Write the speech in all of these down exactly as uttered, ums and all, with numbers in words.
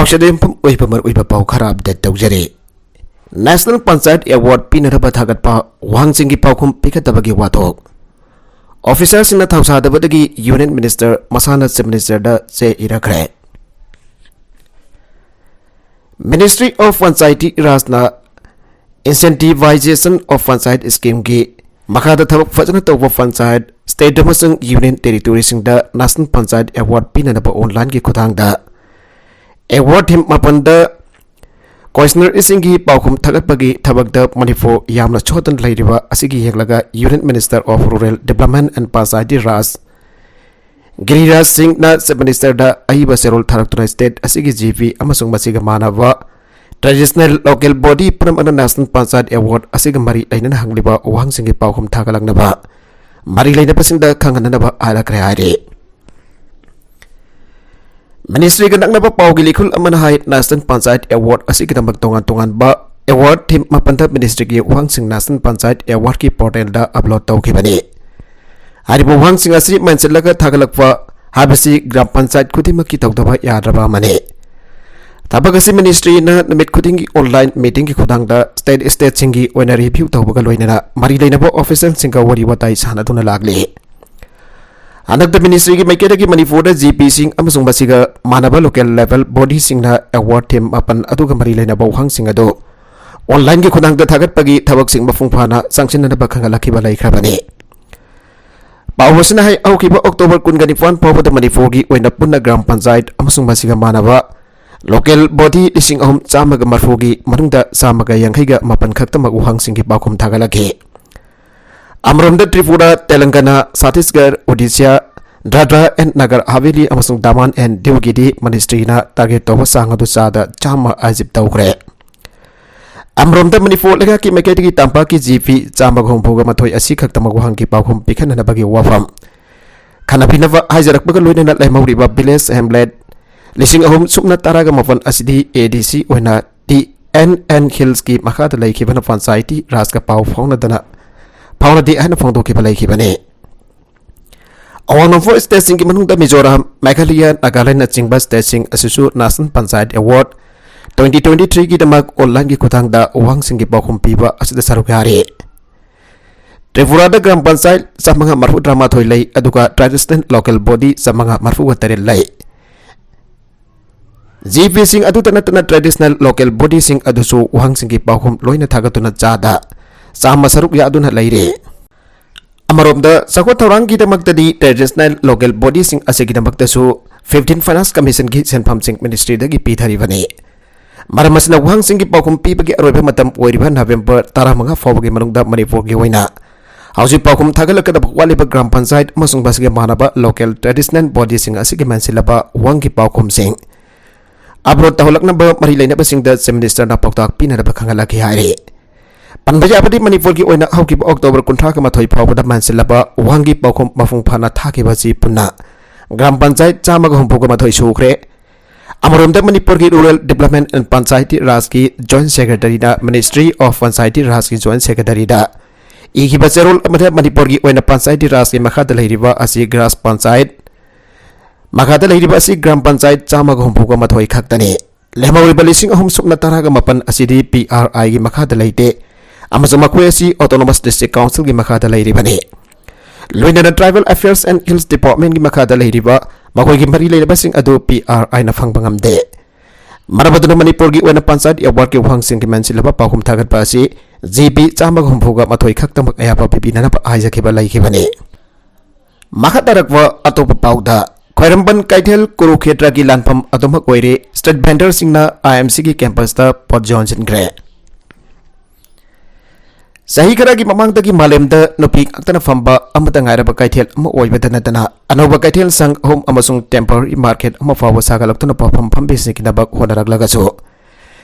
ꯁꯤꯗ ꯌꯨꯝꯐꯝ ꯑꯣꯏꯕ ꯃꯔꯨꯑꯣꯏꯕ ꯄꯥꯎ ꯈꯔ ꯑꯞꯗꯦꯠ ꯇꯧꯖꯔꯤ꯫ ꯅꯦꯁꯅꯦꯜ ꯄꯟꯆꯥꯌꯠ ꯑꯦꯋꯥꯔꯗ ꯄꯤꯅꯅꯕ ꯊꯥꯒꯠꯄ ꯋꯥꯍꯪꯁꯤꯡꯒꯤ ꯄꯥꯎꯈꯨꯝ ꯄꯤꯈꯠꯇꯕꯒꯤ ꯋꯥꯊꯣꯛ꯫ ꯑꯣꯐꯤꯁꯔꯁꯤꯡꯅ ꯊꯧꯁꯥꯗꯕꯗꯒꯤ ꯌꯨꯅꯤꯌꯟ ꯃꯤꯅꯤꯁꯇꯔ ꯃꯁꯥꯅ ꯆꯤꯐ ꯃꯤꯅꯤꯁꯇꯔꯗ ꯆꯦ ꯏꯔꯛꯈ꯭ꯔꯦ꯫ Ministry of Panchayati Rajꯅ Incentivization of Panchayat Schemeꯒꯤ ꯃꯈꯥꯗ ꯊꯕꯛ ꯐꯖꯅ ꯇꯧꯕ ꯄꯟꯆꯥꯌꯠ, ꯁ꯭ꯇꯦꯠ ꯑꯃꯁꯨꯡ ꯌꯨꯅꯤꯌꯟ ꯇꯦꯔꯤꯇꯣꯔꯤꯁꯤꯡꯗ ꯅꯦꯁꯅꯦꯜ ꯄꯟꯆꯥꯌꯠ ꯑꯦꯋꯥꯔꯗ ꯄꯤꯅꯅꯕ ꯑꯣꯟꯂꯥꯏꯟꯒꯤ ꯈꯨꯠꯊꯥꯡꯗ ꯑꯦꯋꯥꯔꯗ ꯊꯤꯝ ꯃꯥꯄꯟꯗ ꯀꯣꯏꯁꯅꯔꯁꯤꯡꯒꯤ ꯄꯥꯎꯈꯨꯝ ꯊꯥꯒꯠꯄꯒꯤ ꯊꯕꯛꯇ ꯃꯅꯤꯄꯨꯔ ꯌꯥꯝꯅ ꯁꯣꯠꯇꯅ ꯂꯩꯔꯤꯕ ꯑꯁꯤꯒꯤ ꯌꯦꯡꯂꯒ Union Minister of Rural Development and Panchayati Raj ꯒꯤꯔꯤꯔꯥꯖ ꯁꯤꯡꯅ ꯆꯤꯐ ꯃꯤꯅꯤꯁꯇꯔꯗ ꯑꯏꯕ ꯆꯦꯔꯣꯜ ꯊꯥꯔꯛꯇꯨꯅ ꯁ꯭ꯇꯦꯠ ꯑꯁꯤꯒꯤ ꯖꯤ ꯄꯤ ꯑꯃꯁꯨꯡ ꯃꯁꯤꯒ ꯃꯥꯟꯅꯕ ꯇ꯭ꯔꯦꯗꯤꯁꯅꯦꯜ ꯂꯣꯀꯦꯜ ꯕꯣꯗꯤ ꯄꯨꯝꯅꯃꯛꯅ ꯅꯦꯁꯅꯦꯜ ꯄꯟꯆꯥꯌꯠ ꯑꯦꯋꯥꯔꯗ ꯑꯁꯤꯒ ꯃꯔꯤ ꯂꯩꯅꯅ ꯍꯪꯂꯤꯕ ꯋꯥꯍꯪꯁꯤꯡꯒꯤ ꯄꯥꯎꯈꯨꯝ ꯊꯥꯒꯠꯂꯛꯅꯕ ꯃꯔꯤ ꯂꯩꯅꯕꯁꯤꯡꯗ ꯈꯪꯍꯟꯅꯅꯕ ꯍꯥꯏꯔꯛꯈ꯭ꯔꯦ ꯍꯥꯏꯔꯤ꯫ ꯃꯤꯅꯤꯁꯇ꯭ꯔꯤꯒ ꯅꯛꯅꯕ ꯄꯥꯎꯒꯤ ꯂꯤꯈꯨꯜ ꯑꯃꯅ ꯍꯥꯏ, ꯅꯦꯁꯅꯦꯜ ꯄꯟꯆꯥꯌꯠ ꯑꯦꯋꯥꯔꯗ ꯑꯁꯤꯒꯤꯗꯃꯛ ꯇꯣꯉꯥꯟ ꯇꯣꯉꯥꯟꯕ ꯑꯦꯋꯥꯔꯗ ꯊꯤꯝ ꯃꯥꯄꯟꯗ ꯃꯤꯅꯤꯁꯇ꯭ꯔꯤꯒꯤ ꯋꯥꯍꯪꯁꯤꯡ ꯅꯦꯁꯅꯦꯜ ꯄꯟꯆꯥꯌꯠ ꯑꯦꯋꯥꯔꯗꯀꯤ ꯄꯣꯔꯇꯦꯜꯗ ꯑꯞꯂꯣꯗ ꯇꯧꯈꯤꯕꯅꯤ꯫ ꯍꯥꯏꯔꯤꯕ ꯋꯥꯍꯪꯁꯤꯡ ꯑꯁꯤ ꯃꯦꯟꯁꯤꯜꯂꯒ ꯊꯥꯒꯠꯂꯛꯄ ꯍꯥꯏꯕꯁꯤ ꯒ꯭ꯔꯥꯝ ꯄꯟꯆꯥꯌꯠ ꯈꯨꯗꯤꯡꯃꯛꯀꯤ ꯇꯧꯗꯕ ꯌꯥꯗ꯭ꯔꯕ ꯑꯃꯅꯤ꯫ ꯊꯕꯛ ꯑꯁꯤ ꯃꯤꯅꯤꯁꯇ꯭ꯔꯤꯅ ꯅꯨꯃꯤꯠ ꯈꯨꯗꯤꯡꯒꯤ ꯑꯣꯟꯂꯥꯏꯟ ꯃꯤꯇꯤꯡꯒꯤ ꯈꯨꯠꯊꯥꯡꯗ ꯁ꯭ꯇꯦꯠ ꯁ꯭ꯇꯦꯠꯁꯤꯡꯒꯤ ꯑꯣꯏꯅ ꯔꯤꯚ꯭ꯌꯨ ꯇꯧꯕꯒ ꯂꯣꯏꯅꯅ ꯃꯔꯤ ꯂꯩꯅꯕ ꯑꯣꯐꯤꯁꯤꯌꯦꯜꯁꯤꯡꯒ ꯋꯥꯔꯤ ꯋꯥꯇꯥꯏ ꯁꯥꯟꯅꯗꯨꯅ ꯂꯥꯛꯂꯤ꯫ ꯍꯟꯗꯛꯇ ꯃꯤꯅꯤꯁꯇ꯭ꯔꯤꯒꯤ ꯃꯥꯏꯀꯩꯗꯒꯤ ꯃꯅꯤꯄꯨꯔꯗ ꯖꯤ ꯄꯤꯁꯤꯡ ꯑꯃꯁꯨꯡ ꯃꯁꯤꯒ ꯃꯥꯟꯅꯕ ꯂꯣꯀꯦꯜ ꯂꯦꯚꯦꯜ ꯕꯣꯗꯤꯁꯤꯡꯅ ꯑꯦꯋꯥꯔꯗ ꯊꯤꯝ ꯃꯥꯄꯟ ꯑꯗꯨꯒ ꯃꯔꯤ ꯂꯩꯅꯕ ꯋꯥꯍꯪꯁꯤꯡ ꯑꯗꯨ ꯑꯣꯟꯂꯥꯏꯟꯒꯤ ꯈꯨꯠꯊꯥꯡꯗ ꯊꯥꯒꯠꯄꯒꯤ ꯊꯕꯛꯁꯤꯡ ꯃꯄꯨꯡ ꯐꯥꯅ ꯆꯪꯁꯤꯟꯅꯅꯕ ꯈꯪꯍꯜꯂꯛꯈꯤꯕ ꯂꯩꯈ꯭ꯔꯕꯅꯤ꯫ ꯄꯥꯎ ꯑꯁꯤꯅ ꯍꯥꯏ, ꯍꯧꯈꯤꯕ ꯑꯣꯛꯇꯣꯕꯔ ꯀꯨꯟꯒ ꯅꯤꯄꯥꯟ ꯐꯥꯎꯕꯗ ꯃꯅꯤꯄꯨꯔꯒꯤ ꯑꯣꯏꯅ ꯄꯨꯟꯅ ꯒ꯭ꯔꯥꯝ ꯄꯟꯆꯥꯌꯠ ꯑꯃꯁꯨꯡ ꯃꯁꯤꯒ ꯃꯥꯟꯅꯕ ꯂꯣꯀꯦꯜ ꯕꯣꯗꯤ ꯂꯤꯁꯤꯡ ꯑꯍꯨꯝ ꯆꯥꯝꯃꯒ ꯃꯔꯤꯐꯨꯒꯤ ꯃꯅꯨꯡꯗ ꯆꯥꯝꯃꯒ ꯌꯥꯡꯈꯩꯒ ꯃꯥꯄꯟ ꯈꯛꯇꯃꯛ ꯋꯥꯍꯪꯁꯤꯡꯒꯤ ꯄꯥꯎꯈꯨꯝ ꯊꯥꯒꯠꯂꯛꯈꯤ꯫ ꯑꯃꯔꯣꯝꯗ ꯇ꯭ꯔꯤꯄꯨꯔꯥ, ꯇꯦꯂꯪꯒꯥꯅꯥ, ꯁꯠꯇꯤꯁꯒꯔ, ꯑꯣꯗꯤꯁꯥ, ꯗꯥꯗ꯭ꯔꯥ ꯑꯦꯟ ꯅꯒꯔ ꯍꯥꯚꯦꯂꯤ ꯑꯃꯁꯨꯡ ꯗꯥꯃꯥꯟ ꯑꯦꯟ ꯗꯤꯎꯒꯤꯗꯤ ꯃꯤꯅꯤꯁꯇ꯭ꯔꯤꯅ ꯇꯥꯔꯒꯦꯠ ꯇꯧꯕ ꯆꯥꯡ ꯑꯗꯨ ꯆꯥꯗ ꯆꯥꯝꯃ ꯑꯦꯆꯤꯞ ꯇꯧꯈ꯭ꯔꯦ꯫ ꯑꯃꯔꯣꯝꯗ ꯃꯅꯤꯄꯨꯔ ꯂꯩꯉꯥꯛꯀꯤ ꯃꯥꯏꯀꯩꯗꯒꯤ ꯇꯝꯄꯥꯛꯀꯤ ꯖꯤ ꯄꯤ ꯆꯥꯝꯃꯒ ꯍꯨꯝꯐꯨꯒ ꯃꯥꯊꯣꯏ ꯑꯁꯤ ꯈꯛꯇꯃꯛ ꯋꯥꯍꯪꯒꯤ ꯄꯥꯎꯈꯨꯝ ꯄꯤꯈꯠꯅꯅꯕꯒꯤ ꯋꯥꯐꯝ ꯈꯟꯅꯕꯤꯅꯕ ꯍꯥꯏꯖꯔꯛꯄꯒ ꯂꯣꯏꯅꯅ ꯂꯦꯝꯍꯧꯔꯤꯕ ꯚꯤꯂꯦꯖ ꯍꯦꯝꯂꯦꯠ ꯂꯤꯁꯤꯡ ꯑꯍꯨꯝ ꯁꯨꯞꯅ ꯇꯔꯥꯒ ꯃꯥꯄꯟ ꯑꯁꯤꯗꯤ ꯑꯦ ꯗꯤ ꯁꯤ ꯑꯣꯏꯅ ꯇꯤ ꯑꯦꯟ ꯑꯦꯟ ꯍꯤꯜꯁꯀꯤ ꯃꯈꯥꯗ ꯂꯩꯈꯤꯕꯅ ꯄꯟꯆꯥꯌꯇꯤ ꯔꯥꯖꯀ ꯄꯥꯎ ꯐꯥꯎꯅꯗꯅ, ꯐꯥꯎꯅꯗꯦ ꯍꯥꯏꯅ ꯐꯣꯡꯗꯣꯛꯈꯤꯕ ꯂꯩꯈꯤꯕꯅꯤ꯫ ꯑꯋꯥꯡ ꯅꯣꯡꯄꯣꯛ ꯁ꯭ꯇꯦꯠꯁꯤꯡꯒꯤ ꯃꯅꯨꯡꯗ ꯃꯤꯖꯣꯔꯥꯝ, ꯃꯦꯘꯥꯂꯌꯥ, ꯅꯥꯒꯥꯂꯦꯟꯗꯅꯆꯤꯡꯕ ꯁ꯭ꯇꯦꯠꯁꯤꯡ ꯑꯁꯤꯁꯨ national panchayat award twenty twenty ꯊ꯭ꯔꯤꯒꯤꯗꯃꯛ ꯑꯣꯟꯂꯥꯏꯟꯒꯤ ꯈꯨꯠꯊꯥꯡꯗ ꯋꯥꯍꯪꯁꯤꯡꯒꯤ ꯄꯥꯎꯈꯨꯝ ꯄꯤꯕ ꯑꯁꯤꯗ ꯁꯔꯨꯛ ꯌꯥꯔꯤ꯫ ꯇ꯭ꯔꯤꯄꯨꯔꯥꯗ ꯒ꯭ꯔꯥꯝ ꯄꯟꯆꯥꯌꯠ ꯆꯥꯝꯃꯉꯥ ꯃꯔꯐꯨ ꯇꯔꯥꯃꯥꯊꯣꯏ ꯂꯩ, ꯑꯗꯨꯒ ꯇ꯭ꯔꯦꯗꯤꯁꯅꯦꯜ ꯂꯣꯀꯦꯜ ꯕꯣꯗꯤ ꯆꯥꯝꯃꯉꯥ ꯃꯔꯐꯨꯒ ꯇꯔꯦꯠ ꯂꯩ꯫ ꯖꯤꯄꯤꯁꯤꯡ ꯑꯗꯨꯇ ꯅꯠꯇꯅ ꯇ꯭ꯔꯦꯗꯤꯁꯅꯦꯜ ꯂꯣꯀꯦꯜ ꯕꯣꯗꯤꯁꯤꯡ ꯑꯗꯨꯁꯨ ꯋꯥꯍꯪꯁꯤꯡꯒꯤ ꯄꯥꯎꯈꯨꯝ ꯂꯣꯏꯅ ꯊꯥꯒꯠꯇꯨꯅ ꯆꯥꯗ ꯆꯥꯝꯃ ꯁꯔꯨꯛ ꯌꯥꯗꯨꯅ ꯂꯩꯔꯦ꯫ ꯑꯃꯔꯣꯝꯗ ꯆꯥꯎꯈꯠ ꯊꯧꯔꯥꯡꯒꯤꯗꯃꯛꯇꯗꯤ ꯇ꯭ꯔꯦꯗꯤꯁꯅꯦꯜ ꯂꯣꯀꯦꯜ ꯕꯣꯗꯤꯁꯤꯡ ꯑꯁꯤꯒꯤꯗꯃꯛꯇꯁꯨ ꯐꯤꯐꯇꯤꯟ ꯐꯥꯏꯅꯥꯟꯁ ꯀꯃꯤꯁꯟꯒꯤ ꯁꯦꯟꯐꯝꯁꯤꯡ ꯃꯤꯅꯤꯁꯇ꯭ꯔꯤꯗꯒꯤ ꯄꯤꯊꯔꯤꯕꯅꯤ꯫ ꯃꯔꯝ ꯑꯁꯤꯅ ꯋꯥꯍꯪꯁꯤꯡꯒꯤ ꯄꯥꯎꯈꯨꯝ ꯄꯤꯕꯒꯤ ꯑꯔꯣꯏꯕ ꯃꯇꯝ ꯑꯣꯏꯔꯤꯕ ꯅꯕꯦꯝꯕꯔ ꯇꯔꯥꯃꯉꯥ ꯐꯥꯎꯕꯒꯤ ꯃꯅꯨꯡꯗ ꯃꯅꯤꯄꯨꯔꯒꯤ ꯑꯣꯏꯅ ꯍꯧꯖꯤꯛ ꯄꯥꯎꯈꯨꯝ ꯊꯥꯒꯠꯂꯛꯀꯗꯕ ꯋꯥꯠꯂꯤꯕ ꯒ꯭ꯔꯥꯝ ꯄꯟꯆꯥꯌꯠ ꯑꯃꯁꯨꯡ ꯃꯁꯤꯒ ꯃꯥꯟꯅꯕ ꯂꯣꯀꯦꯜ ꯇ꯭ꯔꯦꯗꯤꯁꯅꯦꯜ ꯕꯣꯗꯤꯁꯤꯡ ꯑꯁꯤꯒꯤ ꯃꯦꯟꯁꯤꯜꯂꯕ ꯋꯥꯍꯪꯒꯤ ꯄꯥꯎꯈꯨꯝꯁꯤꯡ ꯑꯞꯂꯣꯗ ꯇꯧꯍꯜꯂꯛꯅꯕ ꯃꯔꯤ ꯂꯩꯅꯕꯁꯤꯡꯗ ꯆꯤꯐ ꯃꯤꯅꯤꯁꯇꯔꯅ ꯄꯥꯎꯇꯥꯛ ꯄꯤꯅꯅꯕ ꯈꯪꯍꯜꯂꯛꯈꯤ ꯍꯥꯏꯔꯤ꯫ ꯄꯟꯕ ꯌꯥꯕꯗꯤ ꯃꯅꯤꯄꯨꯔꯒꯤ ꯑꯣꯏꯅ ꯍꯧꯈꯤꯕ ꯑꯣꯛꯇꯣꯕꯔ ꯀꯨꯟꯊ꯭ꯔꯥꯒ ꯃꯥꯊꯣꯏ ꯐꯥꯎꯕꯗ ꯃꯦꯟꯁꯤꯜꯂꯕ ꯋꯥꯍꯪꯒꯤ ꯄꯥꯎꯈꯨꯝ ꯃꯄꯨꯡ ꯐꯥꯅ ꯊꯥꯈꯤꯕ ꯑꯁꯤ ꯄꯨꯟꯅ ꯒ꯭ꯔꯥꯝ ꯄꯟꯆꯥꯌꯠ ꯆꯥꯝꯃꯒ ꯍꯨꯝꯐꯨꯒ ꯃꯥꯊꯣꯏ ꯁꯨꯈ꯭ꯔꯦ꯫ ꯑꯃꯔꯣꯝꯗ ꯃꯅꯤꯄꯨꯔꯒꯤ ꯔꯨꯔꯦꯜ ꯗꯤꯕ꯭ꯂꯞꯃꯦꯟ ꯑꯦꯟ ꯄꯟꯆꯥꯌꯇꯤ ꯔꯥꯖꯀꯤ ꯖꯣꯏꯟꯠ ꯁꯦꯀ꯭ꯔꯦꯇꯔꯤꯅ ꯃꯤꯅꯤꯁꯇ꯭ꯔꯤ ꯑꯣꯐ ꯄꯟꯆꯥꯌꯇꯤ ꯔꯥꯖꯀꯤ ꯖꯣꯏꯟꯠ ꯁꯦꯀ꯭ꯔꯦꯇꯔꯤꯗ ꯏꯈꯤꯕ ꯆꯦꯔꯣꯜ ꯑꯃꯗ ꯃꯅꯤꯄꯨꯔꯒꯤ ꯑꯣꯏꯅ ꯄꯟꯆꯥꯌꯇꯤ ꯔꯥꯖꯀꯤ ꯃꯈꯥꯗ ꯂꯩꯔꯤꯕ ꯑꯁꯤ ꯒ꯭ꯔꯥꯝ ꯄꯟꯆꯥꯌꯠ ꯃꯈꯥꯗ ꯂꯩꯔꯤꯕ ꯑꯁꯤ ꯒ꯭ꯔꯥꯝ ꯄꯟꯆꯥꯌꯠ ꯆꯥꯝꯃꯒ ꯍꯨꯝꯐꯨꯒ ꯃꯥꯊꯣꯏ ꯈꯛꯇꯅꯤ꯫ ꯂꯦꯝꯍꯧꯔꯤꯕ ꯂꯤꯁꯤꯡ ꯑꯍꯨꯝ ꯁꯨꯞꯅ ꯇꯔꯥꯒ ꯃꯥꯄꯟ ꯑꯁꯤꯗꯤ ꯄꯤ ꯑꯥꯔ ꯑꯥꯏꯒꯤ ꯃꯈꯥꯗ ꯂꯩꯇꯦ ꯑꯃꯁꯨꯡ ꯃꯈꯣꯏ ꯑꯁꯤ ꯑꯣꯇꯣꯅꯣꯃꯁ ꯗꯤꯁꯇ꯭ꯔꯤꯛ ꯀꯥꯎꯟꯁꯤꯜꯒꯤ ꯃꯈꯥꯗ ꯂꯩꯔꯤꯕꯅꯤ꯫ ꯂꯣꯏꯅꯅ ꯇ꯭ꯔꯥꯏꯕꯦꯜ ꯑꯦꯐꯤꯌꯔꯁ ꯑꯦꯟ ꯍꯤꯜꯁ ꯗꯤꯄꯥꯔꯠꯃꯦꯟꯒꯤ ꯃꯈꯥꯗ ꯂꯩꯔꯤꯕ ꯃꯈꯣꯏꯒꯤ ꯃꯔꯤ ꯂꯩꯅꯕꯁꯤꯡ ꯑꯗꯨ ꯄꯤ ꯑꯥꯔ ꯑꯥꯏꯅ ꯐꯪꯕ ꯉꯝꯗꯦ꯫ ꯃꯔꯝ ꯑꯗꯨꯅ ꯃꯅꯤꯄꯨꯔꯒꯤ ꯑꯣꯏꯅ ꯄꯟꯆꯥꯌꯠ ꯑꯦꯋꯥꯔꯗꯀꯤ ꯋꯥꯍꯪꯁꯤꯡꯒꯤ ꯃꯦꯟꯁꯤꯜꯂꯕ ꯄꯥꯎꯈꯨꯝ ꯊꯥꯒꯠꯄ ꯑꯁꯤ ꯖꯤ ꯕꯤ ꯆꯥꯝꯃꯒ ꯍꯨꯝꯐꯨꯒ ꯃꯥꯊꯣꯏ ꯈꯛꯇꯃꯛ ꯑꯌꯥꯕ ꯄꯤꯕꯤꯅꯅꯕ ꯍꯥꯏꯖꯈꯤꯕ ꯂꯩꯈꯤꯕꯅꯤ꯫ ꯃꯈꯥ ꯇꯥꯔꯛꯄ ꯑꯇꯣꯞꯄ ꯄꯥꯎꯗ, ꯈ꯭ꯋꯥꯏꯔꯝꯕꯟ ꯀꯩꯊꯦꯜ ꯀꯨꯔꯨꯈꯦꯇ꯭ꯔꯒꯤ ꯂꯥꯟꯐꯝ ꯑꯗꯨꯃꯛ ꯑꯣꯏꯔꯦ꯫ ꯁ꯭ꯇ꯭ꯔꯤꯠ ꯚꯦꯟꯗꯔꯁꯤꯡꯅ ꯑꯥꯏ ꯑꯦꯝ ꯁꯤꯒꯤ ꯀꯦꯝꯄꯁꯇ ꯄꯣꯠ ꯌꯣꯟꯁꯤꯟꯈ꯭ꯔꯦ꯫ ꯆꯍꯤ ꯈꯔꯒꯤ ꯃꯃꯥꯡꯗꯒꯤ ꯃꯥꯂꯦꯝꯗ ꯅꯨꯄꯤ ꯉꯥꯛꯇꯅ ꯐꯝꯕ ꯑꯃꯠꯇ ꯉꯥꯏꯔꯕ ꯀꯩꯊꯦꯜ ꯑꯃ ꯑꯣꯏꯕꯇ ꯅꯠꯇꯅ, ꯑꯅꯧꯕ ꯀꯩꯊꯦꯜ ꯁꯪ ꯑꯍꯨꯝ ꯑꯃꯁꯨꯡ ꯇꯦꯝꯄꯣꯔꯔꯤ ꯃꯥꯔꯀꯦꯠ ꯑꯃ ꯐꯥꯎꯕ ꯁꯥꯒꯠꯂꯛꯇꯨꯅ ꯄꯣꯠꯐꯝ ꯐꯝꯕꯤꯁꯤꯡꯒꯤꯗꯃꯛ ꯍꯣꯠꯅꯔꯛꯂꯒꯁꯨ,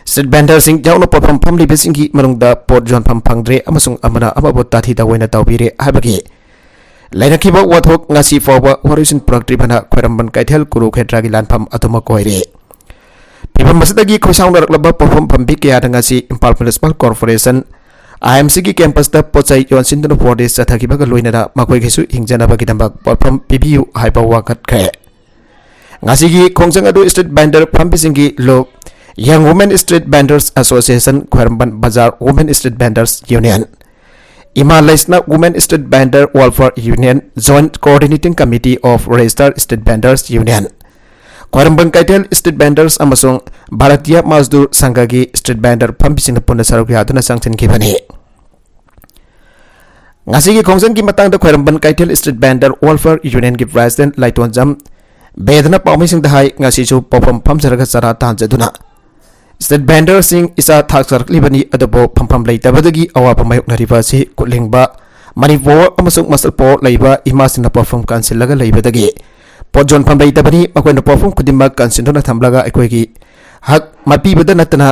ꯁ꯭ꯇ꯭ꯔꯤꯠ ꯚꯦꯟꯗꯔꯁꯤꯡ ꯌꯥꯎꯅ ꯄꯣꯠꯐꯝ ꯐꯝꯂꯤꯕꯁꯤꯡꯒꯤ ꯃꯅꯨꯡꯗ ꯄꯣꯠ ꯌꯣꯟꯐꯝ ꯐꯪꯗ꯭ꯔꯦ ꯑꯃꯁꯨꯡ ꯑꯃꯅ ꯑꯃꯕꯨ ꯇꯥꯊꯤ ꯇꯥꯑꯣꯏꯅ ꯇꯧꯕꯤꯔꯦ ꯍꯥꯏꯕꯒꯤ ꯂꯩꯔꯛꯈꯤꯕ ꯋꯥꯊꯣꯛ ꯉꯁꯤ ꯐꯥꯎꯕ ꯋꯥꯔꯣꯏꯁꯤꯟ ꯄꯨꯔꯛꯇ꯭ꯔꯤꯕꯅ ꯈ꯭ꯋꯥꯏꯔꯝꯕꯟ ꯀꯩꯊꯦꯜ ꯀꯨꯔꯨꯈꯦꯇ꯭ꯔꯒꯤ ꯂꯥꯟꯐꯝ ꯑꯗꯨꯃꯛ ꯑꯣꯏꯔꯦ꯫ ꯐꯤꯚꯝ ꯑꯁꯤꯗꯒꯤ ꯈꯣꯏꯁꯥꯎꯅꯔꯛꯂꯕ ꯄꯣꯠꯐꯝ ꯐꯝꯕꯤ ꯀꯌꯥꯅ ꯉꯁꯤ ꯏꯝꯐꯥꯜ ꯃ꯭ꯌꯨꯅꯤꯁꯤꯄꯥꯜ ꯀꯣꯔꯄꯣꯔꯦꯁꯟ ꯑꯥꯏ ꯑꯦꯝ ꯁꯤꯒꯤ ꯀꯦꯝꯄꯁꯇ ꯄꯣꯠ ꯆꯩ ꯌꯣꯟꯁꯤꯟꯗꯨꯅ ꯄ꯭ꯔꯣꯇꯦꯁ ꯆꯠꯊꯈꯤꯕꯒ ꯂꯣꯏꯅꯅ ꯃꯈꯣꯏꯒꯤꯁꯨ ꯍꯤꯡꯖꯅꯕꯒꯤꯗꯃꯛ ꯄꯣꯠꯐꯝ ꯄꯤꯕꯤꯌꯨ ꯍꯥꯏꯕ ꯋꯥꯀꯠꯈ꯭ꯔꯦ꯫ ꯉꯁꯤꯒꯤ ꯈꯣꯡꯖꯪ ꯑꯗꯨ ꯁ꯭ꯇ꯭ꯔꯤꯠ ꯚꯦꯟꯗꯔ ꯐꯝꯕꯤꯁꯤꯡꯒꯤ ꯂꯨꯞ, Young Women Street Vendors Association, ꯈ꯭ꯋꯥꯏꯔꯝꯕꯟ ꯕꯖꯥꯔ Women Street Vendors Union, ꯏꯃꯥ ꯂꯩꯁꯅꯥ Women Street Vendor Welfare Union Joint Coordinating Committee of Registered Street Vendors Union, Khwairamband Keithel street vendors ꯑꯃꯁꯨꯡ ꯚꯥꯔꯇꯤꯌꯥ ꯃꯖꯗꯨꯔ ꯁꯪꯘꯒꯤ ꯁ꯭ꯇ꯭ꯔꯤꯠ ꯚꯦꯟꯗꯔ ꯐꯝꯕꯤꯁꯤꯡꯅ ꯄꯨꯟꯅ ꯁꯔꯨꯛ ꯌꯥꯗꯨꯅ ꯆꯪꯁꯤꯟꯈꯤꯕꯅꯤ꯫ ꯉꯁꯤꯒꯤ ꯈꯣꯡꯖꯪꯒꯤ ꯃꯇꯥꯡꯗ ꯈ꯭ꯋꯥꯏꯔꯝꯕꯟ Keithel street vendor welfare ꯌꯨꯅꯤꯌꯟꯒꯤ president ꯂꯥꯏꯇꯣꯟꯖꯝ ꯕꯦꯗꯅ ꯄꯥꯎꯃꯤꯁꯤꯡꯗ ꯍꯥꯏ, ꯉꯁꯤꯁꯨ ꯄꯣꯠꯐꯝ ꯐꯝꯖꯔꯒ ꯆꯔꯥ ꯇꯥꯟꯖꯗꯨꯅ ꯁ꯭ꯇ꯭ꯔꯤꯠ ꯚꯦꯟꯗꯔꯁꯤꯡ ꯏꯆꯥ ꯊꯥꯛꯆꯔꯛꯂꯤꯕꯅꯤ, ꯑꯗꯨꯕꯨ ꯐꯝꯐꯝ ꯂꯩꯇꯕꯗꯒꯤ ꯑꯋꯥꯕ ꯃꯥꯌꯣꯛꯅꯔꯤꯕ ꯑꯁꯤ ꯈꯨꯠꯂꯤꯡꯕ ꯃꯅꯤꯄꯨꯔ ꯑꯃꯁꯨꯡ ꯃꯁꯜ ꯄꯣꯔ ꯂꯩꯕ ꯏꯃꯥꯁꯤꯡꯅ ꯄꯣꯠꯐꯝ ꯀꯟꯁꯤꯜꯂꯒ ꯂꯩꯕꯗꯒꯤ ꯄꯣꯠ ꯌꯣꯟꯐꯝ ꯂꯩꯇꯕꯅꯤ꯫ ꯃꯈꯣꯏꯅ ꯄꯣꯠꯐꯝ ꯈꯨꯗꯤꯡꯃꯛ ꯀꯟꯁꯤꯟꯗꯨꯅ ꯊꯝꯂꯒ ꯑꯩꯈꯣꯏꯒꯤ ꯍꯛ ꯃꯠꯄꯤꯕꯗ ꯅꯠꯇꯅ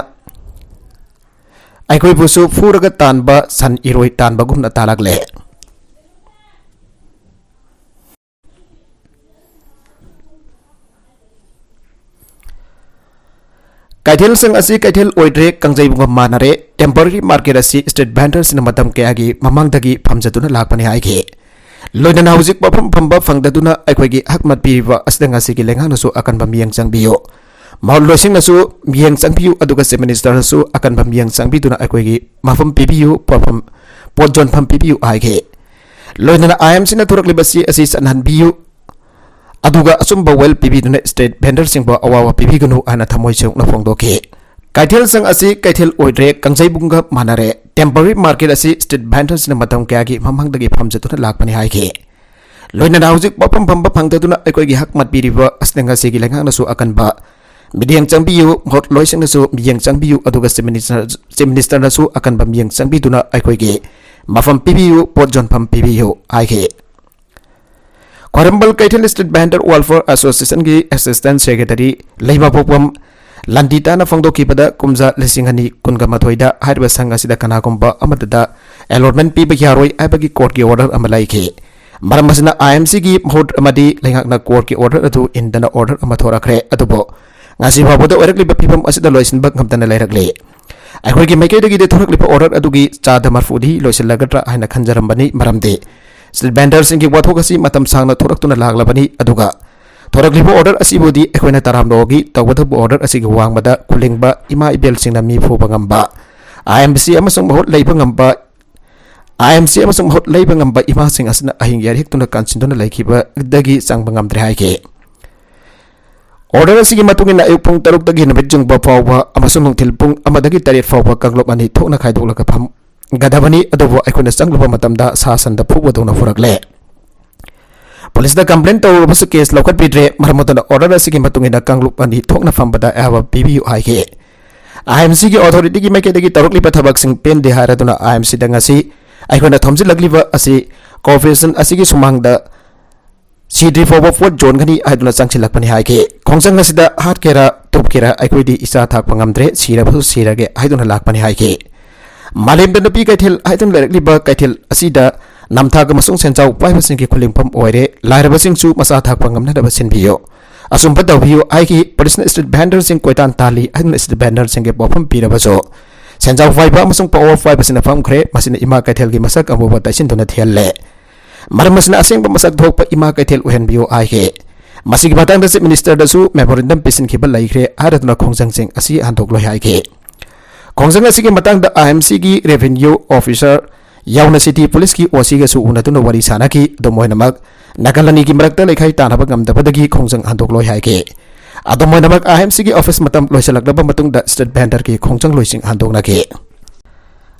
ꯑꯩꯈꯣꯏꯕꯨꯁꯨ ꯐꯨꯔꯒ ꯇꯥꯟꯕ ꯁꯟ ꯏꯔꯣꯏ ꯇꯥꯟꯕꯒꯨꯝꯅ ꯇꯥꯜꯂꯛꯂꯦ꯫ ꯀꯩꯊꯦꯜꯁꯪ ꯑꯁꯤ ꯀꯩꯊꯦꯜ ꯑꯣꯏꯗ꯭ꯔꯦ, ꯀꯥꯡꯖꯩꯕꯨꯡꯒ ꯃꯥꯟꯅꯔꯦ꯫ ꯇꯦꯝꯄꯣꯔꯔꯤ ꯃꯥꯔꯀꯦꯠ ꯑꯁꯤ ꯁ꯭ꯇ꯭ꯔꯤꯠ ꯚꯦꯟꯗꯔꯁꯤꯡꯅ ꯃꯇꯝ ꯀꯌꯥꯒꯤ ꯃꯃꯥꯡꯗꯒꯤ ꯐꯝꯖꯗꯨꯅ ꯂꯥꯛꯄꯅꯤ ꯍꯥꯏꯈꯤ꯫ ꯂꯣꯏꯅꯅ ꯍꯧꯖꯤꯛ ꯄꯣꯠꯐꯝ ꯐꯝꯕ ꯐꯪꯗꯗꯨꯅ ꯑꯩꯈꯣꯏꯒꯤ ꯍꯛ ꯃꯠꯄꯤꯔꯤꯕ ꯑꯁꯤꯗ ꯉꯁꯤꯒꯤ ꯂꯩꯉꯥꯛꯅꯁꯨ ꯑꯀꯟꯕ ꯃꯤꯠꯌꯦꯡ ꯆꯪꯕꯤꯌꯨ꯫ ꯃꯍꯨꯠ ꯂꯣꯏꯁꯤꯡꯅꯁꯨ ꯃꯤꯠꯌꯦꯡ ꯆꯪꯕꯤꯌꯨ, ꯑꯗꯨꯒ ꯆꯤꯐ ꯃꯤꯅꯤꯁꯇꯔꯅꯁꯨ ꯑꯀꯟꯕ ꯃꯤꯠꯌꯦꯡ ꯆꯪꯕꯤꯗꯨꯅ ꯑꯩꯈꯣꯏꯒꯤ ꯃꯐꯝ ꯄꯤꯕꯤꯌꯨ, ꯄꯣꯠꯐꯝ, ꯄꯣꯠ ꯌꯣꯟꯐꯝ ꯄꯤꯕꯤꯌꯨ ꯍꯥꯏꯈꯤ꯫ ꯂꯣꯏꯅꯅ ꯑꯥꯏ ꯑꯦꯝ ꯁꯤꯅ ꯊꯣꯔꯛꯂꯤꯕꯁꯤ ꯑꯁꯤ ꯆꯠꯅꯍꯟꯕꯤꯌꯨ, ꯑꯗꯨꯒ ꯑꯆꯨꯝꯕ ꯋꯦꯜ ꯄꯤꯕꯤꯗꯨꯅ ꯁ꯭ꯇ꯭ꯔꯤꯠ ꯚꯦꯟꯗꯔꯁꯤꯡꯕꯨ ꯑꯋꯥꯕ ꯄꯤꯕꯤꯒꯅꯨ ꯍꯥꯏꯅ ꯊꯃꯣꯏ ꯁꯦꯡꯅ ꯐꯣꯡꯗꯣꯛꯈꯤ꯫ ꯀꯩꯊꯦꯜꯁꯪ ꯑꯁꯤ ꯀꯩꯊꯦꯜ ꯑꯣꯏꯗ꯭ꯔꯦ, ꯀꯥꯡꯖꯩꯕꯨꯡꯒ ꯃꯥꯟꯅꯔꯦ꯫ ꯇꯦꯝꯄꯣꯔꯔꯤ ꯃꯥꯔꯀꯦꯠ ꯑꯁꯤ ꯁ꯭ꯇ꯭ꯔꯤꯠ ꯚꯦꯟꯗꯔꯁꯤꯡꯅ ꯃꯇꯝ ꯀꯌꯥꯒꯤ ꯃꯃꯥꯡꯗꯒꯤ ꯐꯝꯖꯗꯨꯅ ꯂꯥꯛꯄꯅꯤ ꯍꯥꯏꯈꯤ꯫ ꯂꯣꯏꯅꯅ ꯍꯧꯖꯤꯛ ꯄꯣꯠꯐꯝ ꯐꯝꯕ ꯐꯪꯗꯗꯨꯅ ꯑꯩꯈꯣꯏꯒꯤ ꯍꯛ ꯃꯠꯄꯤꯔꯤꯕ ꯑꯁꯤꯗ ꯉꯁꯤꯒꯤ ꯂꯩꯉꯥꯛꯅꯁꯨ ꯑꯀꯟꯕ ꯃꯤꯠꯌꯦꯡ ꯆꯪꯕꯤꯌꯨ, ꯃꯍꯨꯠ ꯂꯣꯏꯁꯤꯡꯅꯁꯨ ꯃꯤꯠꯌꯦꯡ ꯆꯪꯕꯤꯌꯨ, ꯑꯗꯨꯒ ꯆꯤꯐ ꯃꯤꯅꯤꯁꯇꯔ, ꯆꯤꯐ ꯃꯤꯅꯤꯁꯇꯔꯅꯁꯨ ꯑꯀꯟꯕ ꯃꯤꯠꯌꯦꯡ ꯆꯪꯕꯤꯗꯨꯅ ꯑꯩꯈꯣꯏꯒꯤ ꯃꯐꯝ ꯄꯤꯕꯤꯌꯨ, ꯄꯣꯠ ꯌꯣꯟꯐꯝ ꯄꯤꯕꯤꯌꯨ ꯍꯥꯏꯈꯤ꯫ Khwairamband Keithel street vendor welfare ꯑꯦꯁꯣꯁꯤꯌꯦꯁꯟꯒꯤ ꯑꯦꯁꯤꯁꯇꯦꯟꯠ ꯁꯦꯀ꯭ꯔꯦꯇꯔꯤ ꯂꯩꯃꯥꯕꯣꯛꯄꯝ ꯂꯟꯗꯤꯇꯥꯅ ꯐꯣꯡꯗꯣꯛꯈꯤꯕꯗ, ꯀꯨꯝꯖꯥ ꯂꯤꯁꯤꯡ ꯑꯅꯤ ꯀꯨꯟꯒ ꯃꯥꯊꯣꯏꯗ ꯍꯥꯏꯔꯤꯕ ꯁꯪ ꯑꯁꯤꯗ ꯀꯅꯥꯒꯨꯝꯕ ꯑꯃꯠꯇꯗ ꯑꯦꯂꯣꯠꯃꯦꯟꯠ ꯄꯤꯕ ꯌꯥꯔꯣꯏ ꯍꯥꯏꯕꯒꯤ ꯀꯣꯔꯠꯀꯤ ꯑꯣꯔꯗꯔ ꯑꯃ ꯂꯩꯈꯤ꯫ ꯃꯔꯝ ꯑꯁꯤꯅ ꯑꯥꯏ ꯑꯦꯝ ꯁꯤꯒꯤ ꯃꯍꯨꯠ ꯑꯃꯗꯤ ꯂꯩꯉꯥꯛꯅ ꯀꯣꯔꯠꯀꯤ ꯑꯣꯔꯗꯔ ꯑꯗꯨ ꯏꯟꯗꯅ ꯑꯣꯔꯗꯔ ꯑꯃ ꯊꯣꯔꯛꯈ꯭ꯔꯦ꯫ ꯑꯗꯨꯕꯨ ꯉꯁꯤ ꯐꯥꯎꯕꯗ ꯑꯣꯏꯔꯛꯂꯤꯕ ꯐꯤꯕꯝ ꯑꯁꯤꯗ ꯂꯣꯏꯁꯤꯟꯕ ꯉꯝꯗꯅ ꯂꯩꯔꯛꯂꯤ꯫ ꯑꯩꯈꯣꯏꯒꯤ ꯃꯥꯏꯀꯩꯗꯒꯤꯗꯤ ꯊꯣꯔꯛꯂꯤꯕ order ꯑꯗꯨꯒꯤ ꯆꯥꯗ ꯃꯔꯐꯨꯗꯤ ꯂꯣꯏꯁꯤꯜꯂꯒꯗ꯭ꯔꯥ ꯍꯥꯏꯅ ꯈꯟꯖꯔꯝꯕꯅꯤ, ꯃꯔꯝꯗꯤ street vendorꯁꯤꯡꯒꯤ ꯋꯥꯊꯣꯛ ꯑꯁꯤ ꯃꯇꯝ ꯁꯥꯡꯅ ꯊꯣꯔꯛꯇꯨꯅ ꯂꯥꯛꯂꯕꯅꯤ꯫ ꯑꯗꯨꯒ ꯊꯣꯔꯛꯂꯤꯕ order ꯑꯁꯤꯕꯨꯗꯤ ꯑꯩꯈꯣꯏꯅ ꯇꯔꯥꯝꯅ ꯑꯣꯛꯏ꯫ ꯇꯧꯕꯇꯕꯨ order ꯑꯁꯤꯒꯤ ꯋꯥꯡꯃꯗ ꯈꯨꯂꯤꯡꯕ ꯏꯃꯥ ꯏꯕꯦꯜꯁꯤꯡꯅ ꯃꯤ ꯐꯨꯕ ꯉꯝꯕ, IMC ꯑꯃꯁꯨꯡ ꯃꯍꯨꯠ ꯂꯩꯕ ꯉꯝꯕ, IMC ꯑꯃꯁꯨꯡ ꯃꯍꯨꯠ ꯂꯩꯕ ꯉꯝꯕ ꯏꯃꯥꯁꯤꯡ ꯑꯁꯤꯅ ꯑꯍꯤꯡ ꯌꯥꯔ ꯍꯤꯛꯇꯨꯅ ꯀꯥꯟꯁꯤꯟꯗꯨꯅ ꯂꯩꯈꯤꯕꯗꯒꯤ ꯆꯪꯕ ꯉꯝꯗ꯭ꯔꯦ ꯍꯥꯏꯈꯤ꯫ Order ꯑꯁꯤꯒꯤ ꯃꯇꯨꯡ ꯏꯟꯅ ꯑꯌꯨꯛ ꯄꯨꯡ ꯇꯔꯨꯛꯇꯒꯤ ꯅꯨꯃꯤꯠ ꯌꯨꯡꯕ ꯐꯥꯎꯕ ꯑꯃꯁꯨꯡ ꯅꯨꯡꯊꯤꯜ ꯄꯨꯡ ꯑꯃꯗꯒꯤ ꯇꯔꯦꯠ ꯐꯥꯎꯕ ꯀꯥꯡꯂꯨꯞ ꯑꯅꯤ ꯊꯣꯛꯅ ꯈꯥꯏꯗꯣꯛꯂꯒ ꯐꯝꯒꯗꯕꯅꯤ꯫ ꯑꯗꯨꯕꯨ ꯑꯩꯈꯣꯏꯅ ꯆꯪꯂꯨꯕ ꯃꯇꯝꯗ ꯁꯥ ꯁꯟꯗ ꯐꯨꯕꯗꯧꯅ ꯐꯨꯔꯛꯂꯦ꯫ ꯄꯨꯂꯤꯁꯇ complain ꯇꯧꯔꯨꯔꯕꯁꯨ case ꯂꯧꯈꯠꯄꯤꯗ꯭ꯔꯦ꯫ ꯃꯔꯝ ꯑꯗꯨꯅ order ꯑꯁꯤꯒꯤ ꯃꯇꯨꯡ ꯏꯟꯅ ꯀꯥꯡꯂꯨꯞ ꯑꯅꯤ ꯊꯣꯛꯅ ꯐꯝꯕꯗ ꯑꯌꯥꯕ ꯄꯤꯕꯤꯌꯨ ꯍꯥꯏꯈꯤ꯫ IMCꯒꯤ authorityꯒꯤ ꯃꯥꯏꯀꯩꯗꯒꯤ ꯇꯧꯔꯛꯂꯤꯕ ꯊꯕꯛꯁꯤꯡ ꯄꯦꯟꯗꯦ ꯍꯥꯏꯔꯗꯨꯅ IMCꯗ ꯉꯁꯤ ꯑꯩꯈꯣꯏꯅ ꯊꯣꯝꯖꯤꯜꯂꯛꯂꯤꯕ ꯑꯁꯤ corporation ꯑꯁꯤꯒꯤ ꯁꯨꯃꯥꯡꯗ ꯁꯤꯗ꯭ꯔꯤ ꯐꯥꯎꯕ ꯄꯣꯠ ꯌꯣꯟꯒꯅꯤ ꯍꯥꯏꯗꯨꯅ ꯆꯪꯁꯤꯜꯂꯛꯄꯅꯤ ꯍꯥꯏꯈꯤ꯫ ꯈꯣꯡꯖꯪ ꯑꯁꯤꯗ ꯍꯥꯠꯀꯦꯔꯥ ꯇꯨꯞꯀꯦꯔꯥ ꯑꯩꯈꯣꯏꯗꯤ ꯏꯆꯥ ꯊꯥꯛꯄ ꯉꯝꯗ꯭ꯔꯦ, ꯁꯤꯔꯕꯁꯨ ꯁꯤꯔꯒꯦ ꯍꯥꯏꯗꯨꯅ ꯂꯥꯛꯄꯅꯤ ꯍꯥꯏꯈꯤ꯫ ꯃꯥꯂꯦꯝꯗ ꯅꯨꯄꯤ ꯀꯩꯊꯦꯜ ꯍꯥꯏꯗꯨꯅ ꯂꯩꯔꯛꯂꯤꯕ ꯀꯩꯊꯦꯜ ꯑꯁꯤꯗ ꯅꯝꯊꯥꯛ ꯑꯃꯁꯨꯡ ꯁꯦꯟꯖꯥꯎ ꯄꯥꯏꯕꯁꯤꯡꯒꯤ ꯈꯨꯂꯤꯡꯐꯝ ꯑꯣꯏꯔꯦ꯫ ꯂꯥꯏꯔꯕꯁꯤꯡꯁꯨ ꯃꯆꯥ ꯊꯥꯛꯄ ꯉꯝꯅꯅꯕ ꯁꯤꯟꯕꯤꯌꯨ꯫ ꯑꯆꯨꯝꯕ ꯇꯧꯕꯤꯌꯨ ꯍꯥꯏꯈꯤ꯫ ꯄꯨꯂꯤꯁꯅ street vendorꯁꯤꯡ ꯀꯣꯏꯇꯥꯟ ꯇꯥꯜꯂꯤ ꯍꯥꯏꯗꯨꯅ street vendorꯁꯤꯡꯒꯤ ꯄꯣꯠꯐꯝ ꯄꯤꯔꯕꯁꯨ ꯁꯦꯟꯖꯥꯎ ꯄꯥꯏꯕ ꯑꯃꯁꯨꯡ power ꯄꯥꯏꯕꯁꯤꯅ ꯐꯝꯈ꯭ꯔꯦ꯫ ꯃꯁꯤꯅ ꯏꯃꯥ ꯀꯩꯊꯦꯜꯒꯤ ꯃꯁꯛ ꯑꯃꯨꯕ ꯇꯩꯁꯤꯟꯗꯨꯅ ꯊꯤꯍꯜꯂꯦ꯫ ꯃꯔꯝ ꯑꯁꯤꯅ ꯑꯁꯦꯡꯕ ꯃꯁꯛ ꯊꯣꯛꯄ ꯏꯃꯥ ꯀꯩꯊꯦꯜ ꯑꯣꯏꯍꯟꯕꯤꯌꯨ ꯍꯥꯏꯈꯤ꯫ ꯃꯁꯤꯒꯤ ꯃꯇꯥꯡꯗ Chief Ministerꯗꯁꯨ memorandum ꯄꯤꯁꯤꯟꯈꯤꯕ ꯂꯩꯈ꯭ꯔꯦ ꯍꯥꯏꯔꯗꯨꯅ ꯈꯣꯡꯖꯪꯁꯤꯡ ꯑꯁꯤ ꯍꯟꯗꯣꯛꯂꯣꯏ ꯍꯥꯏꯈꯤ꯫ ꯈꯣꯡꯖꯪ ꯑꯁꯤꯒꯤ ꯃꯇꯥꯡꯗ IMCꯒꯤ revenue officer ꯌꯥꯎꯅ city policeꯀꯤ OCꯒꯁꯨ ꯎꯅꯗꯨꯅ ꯋꯥꯔꯤ ꯁꯥꯅꯈꯤ꯫ ꯑꯗꯨꯝ ꯑꯣꯏꯅꯃꯛ ꯅꯥꯀꯜ ꯑꯅꯤꯒꯤ ꯃꯔꯛꯇ ꯂꯩꯈꯥꯏ ꯇꯥꯅꯕ ꯉꯝꯗꯕꯗꯒꯤ ꯈꯣꯡꯖꯪ ꯍꯟꯗꯣꯛꯂꯣꯏ ꯍꯥꯏꯈꯤ꯫ ꯑꯗꯨꯝ ꯑꯣꯏꯅꯃꯛ IMCꯒꯤ office ꯃꯇꯝ ꯂꯣꯏꯁꯤꯜꯂꯛꯂꯕ ꯃꯇꯨꯡꯗ street vendorꯒꯤ ꯈꯣꯡꯖꯪ ꯂꯣꯏꯁꯤꯡ ꯍꯟꯗꯣꯛꯅꯈꯤ꯫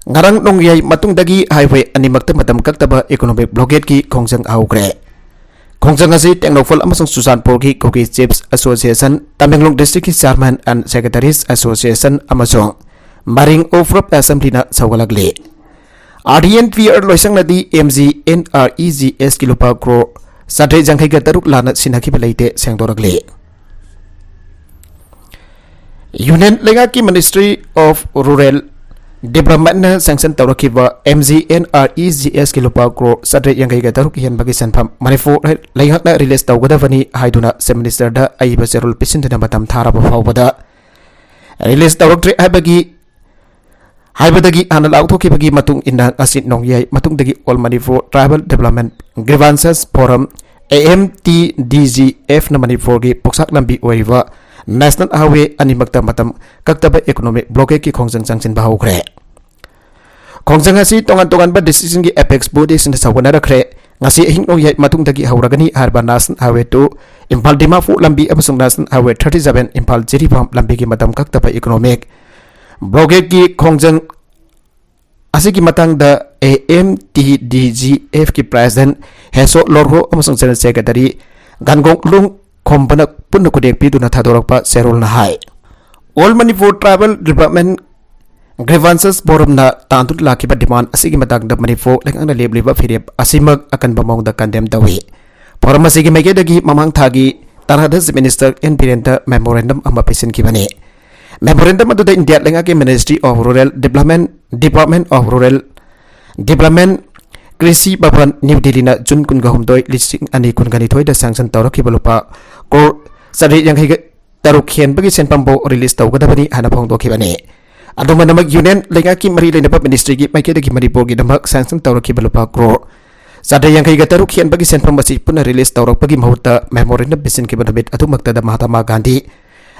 ꯉꯔꯥꯡ ꯅꯣꯡꯌꯥꯏ ꯃꯇꯨꯡꯗꯒꯤ highway ꯑꯅꯤꯃꯛꯇ ꯃꯇꯝ ꯀꯛꯇꯕ economic blockadeꯀꯤ ꯈꯣꯡꯖꯪ ꯍꯧꯈ꯭ꯔꯦ꯫ ꯈꯣꯡꯖꯪ ꯑꯁꯤ ꯇꯦꯡꯅꯧꯄꯜ ꯑꯃꯁꯨꯡ ꯆꯨꯔꯆꯥꯟꯄꯨꯔꯒꯤ Kuki Chiefs Association, Tamenglong districtꯀꯤ Chairman and Secretaries Association ꯑꯃꯁꯨꯡ Maring Ofrop Assemblyꯅ ꯁꯧꯒꯠꯂꯛꯂꯤ꯫ RDNPR ꯂꯣꯏꯁꯪꯅꯗꯤ MGNREGSꯀꯤ ꯂꯨꯄꯥ ꯀ꯭ꯔꯣꯔ ꯆꯥꯇ꯭ꯔꯦꯠ ꯌꯥꯡꯈꯩꯒ ꯇꯔꯨꯛ ꯂꯥꯟꯅ ꯁꯤꯟꯅꯈꯤꯕ ꯂꯩꯇꯦ ꯁꯦꯡꯗꯣꯔꯛꯂꯤ꯫ Union ꯂꯩꯉꯥꯛꯀꯤ Ministry of Rural Developmentꯅ sanction ꯇꯧꯔꯛꯈꯤꯕ MGNREGSꯀꯤ ꯂꯨꯄꯥ ꯀ꯭ꯔꯣꯔ ꯆꯥꯇ꯭ꯔꯦꯠ ꯌꯥꯡꯈꯩꯒ ꯇꯔꯨꯛ ꯍꯦꯟꯕꯒꯤ ꯁꯦꯟꯐꯝ ꯃꯅꯤꯄꯨꯔ ꯂꯩꯉꯥꯛꯅ release ꯇꯧꯒꯗꯕꯅꯤ ꯍꯥꯏꯗꯨꯅ Chief Ministerꯗ ꯑꯏꯕ ꯆꯦꯔꯣꯜ ꯄꯤꯁꯤꯟꯗꯨꯅ ꯃꯇꯝ ꯊꯥꯔꯕ ꯐꯥꯎꯕꯗ release ꯇꯧꯔꯛꯇ꯭ꯔꯦ ꯍꯥꯏꯕꯒꯤ ꯍꯥꯏꯕꯗꯒꯤ ꯍꯥꯟꯅ ꯂꯥꯎꯊꯣꯛꯈꯤꯕꯒꯤ ꯃꯇꯨꯡ ꯏꯟꯅ ꯉꯁꯤ ꯅꯣꯡꯌꯥꯏ ꯃꯇꯨꯡꯗꯒꯤ All Manipur Tribal Development Grievances Forum, A M T D G F, ꯅ ꯃꯅꯤꯄꯨꯔꯒꯤ ꯄꯣꯛꯆꯥꯛ ꯂꯝꯕꯤ ꯑꯣꯏꯔꯤꯕ National Highway ꯑꯅꯤꯃꯛꯇ ꯃꯇꯝ ꯀꯛꯇꯕ economic blockade ꯀꯤ ꯈꯣꯡꯖꯪ ꯆꯪꯁꯤꯟꯕ ꯍꯧꯈ꯭ꯔꯦ꯫ ꯈꯣꯡꯖꯪ ꯑꯁꯤ ꯇꯣꯉꯥꯟ ꯇꯣꯉꯥꯟꯕ district ꯁꯤꯡꯒꯤ apex body ꯁꯤꯡꯅ ꯁꯧꯒꯠꯅꯔꯛꯈ꯭ꯔꯦ꯫ ꯉꯁꯤ ꯑꯍꯤꯡ ꯅꯣꯡꯌꯥꯏ ꯃꯇꯨꯡꯗꯒꯤ ꯍꯧꯔꯒꯅꯤ ꯍꯥꯏꯔꯤꯕ National Highway two, Imphal Dimapur ꯂꯝꯕꯤ ꯑꯃꯁꯨꯡ National Highway thirty seven, Imphal Jiribam ꯂꯝꯕꯤꯒꯤ ꯃꯇꯝ ꯀꯛꯇꯕ economic blockade ꯀꯤ ꯈꯣꯡꯖꯪ ꯑꯁꯤꯒꯤ ꯃꯇꯥꯡꯗ A M T D G F ꯀꯤ President ꯍꯦꯁꯣ ꯂꯣꯔꯍꯣ ꯑꯃꯁꯨꯡ General Secretary ꯒꯟꯒꯣꯡ ꯂꯨꯡ ꯈꯣꯝꯕꯅ ꯄꯨꯟꯅ ꯈꯨꯗꯦꯛ ꯄꯤꯗꯨꯅ ꯊꯥꯗꯣꯔꯛꯄ ꯆꯦꯔꯣꯜꯅ ꯍꯥꯏ꯫ All Manipur Tribal Development Grievances Forum ꯅ ꯇꯥꯟꯗꯨꯅ ꯂꯥꯛꯈꯤꯕ demand ꯑꯁꯤꯒꯤ ꯃꯇꯥꯡꯗ ꯃꯅꯤꯄꯨꯔ ꯂꯩꯉꯥꯛꯅ ꯂꯦꯞꯂꯤꯕ ꯐꯤꯔꯦꯞ ꯑꯁꯤꯃꯛ ꯑꯀꯟꯕ ꯃꯑꯣꯡꯗ condemn ꯇꯧꯏ꯫ Forum ꯑꯁꯤꯒꯤ ꯃꯥꯏꯀꯩꯗꯒꯤ ꯃꯃꯥꯡ ꯊꯥꯒꯤ ꯇꯔꯥꯗ Chief Minister N ꯕꯤꯔꯦꯟꯗ memorandum ꯑꯃ ꯄꯤꯁꯤꯟꯈꯤꯕꯅꯤ꯫ Memorandum ꯑꯗꯨꯗ ꯏꯟꯗꯤꯌꯥ ꯂꯩꯉꯥꯛꯀꯤ Ministry of Rural Development, Department of Rural Development, Krishi Bhavan, New ꯗꯤꯜꯂꯤꯅ ꯖꯨꯟ ꯀꯨꯟꯒ ꯍꯨꯝꯗꯣꯏ, ꯂꯤꯁꯤꯡ ꯑꯅꯤ ꯀꯨꯟꯒ ꯅꯤꯊꯣꯏꯗ sanction ꯇꯧꯔꯛꯈꯤꯕ ꯂꯨꯄꯥ ꯀ꯭ꯔꯣꯔ ꯆꯥꯇ꯭ꯔꯦꯠ ꯌꯥꯡꯈꯩꯒ ꯇꯔꯨꯛ ꯍꯦꯟꯕꯒꯤ ꯁꯦꯟꯐꯝꯕꯨ release ꯇꯧꯒꯗꯕꯅꯤ ꯍꯥꯏꯅ ꯐꯣꯡꯗꯣꯛꯈꯤꯕꯅꯤ꯫ ꯑꯗꯨꯃꯛꯅꯃꯛ Union ꯂꯩꯉꯥꯛꯀꯤ ꯃꯔꯤ ꯂꯩꯅꯕ ministry ꯒꯤ ꯃꯥꯏꯀꯩꯗꯒꯤ ꯃꯅꯤꯄꯨꯔꯒꯤꯗꯃꯛ sanction ꯇꯧꯔꯛꯈꯤꯕ ꯂꯨꯄꯥ ꯀ꯭ꯔꯣꯔ ꯆꯥꯇ꯭ꯔꯦꯠ ꯌꯥꯡꯈꯩꯒ ꯇꯔꯨꯛ ꯍꯦꯟꯕꯒꯤ ꯁꯦꯟꯐꯝ ꯑꯁꯤ ꯄꯨꯟꯅ release ꯇꯧꯔꯛꯄꯒꯤ ꯃꯍꯨꯠꯇ memorandum ꯄꯤꯁꯤꯟꯈꯤꯕ ꯅꯨꯃꯤꯠ ꯑꯗꯨꯃꯛꯇꯗ Mahatma Gandhi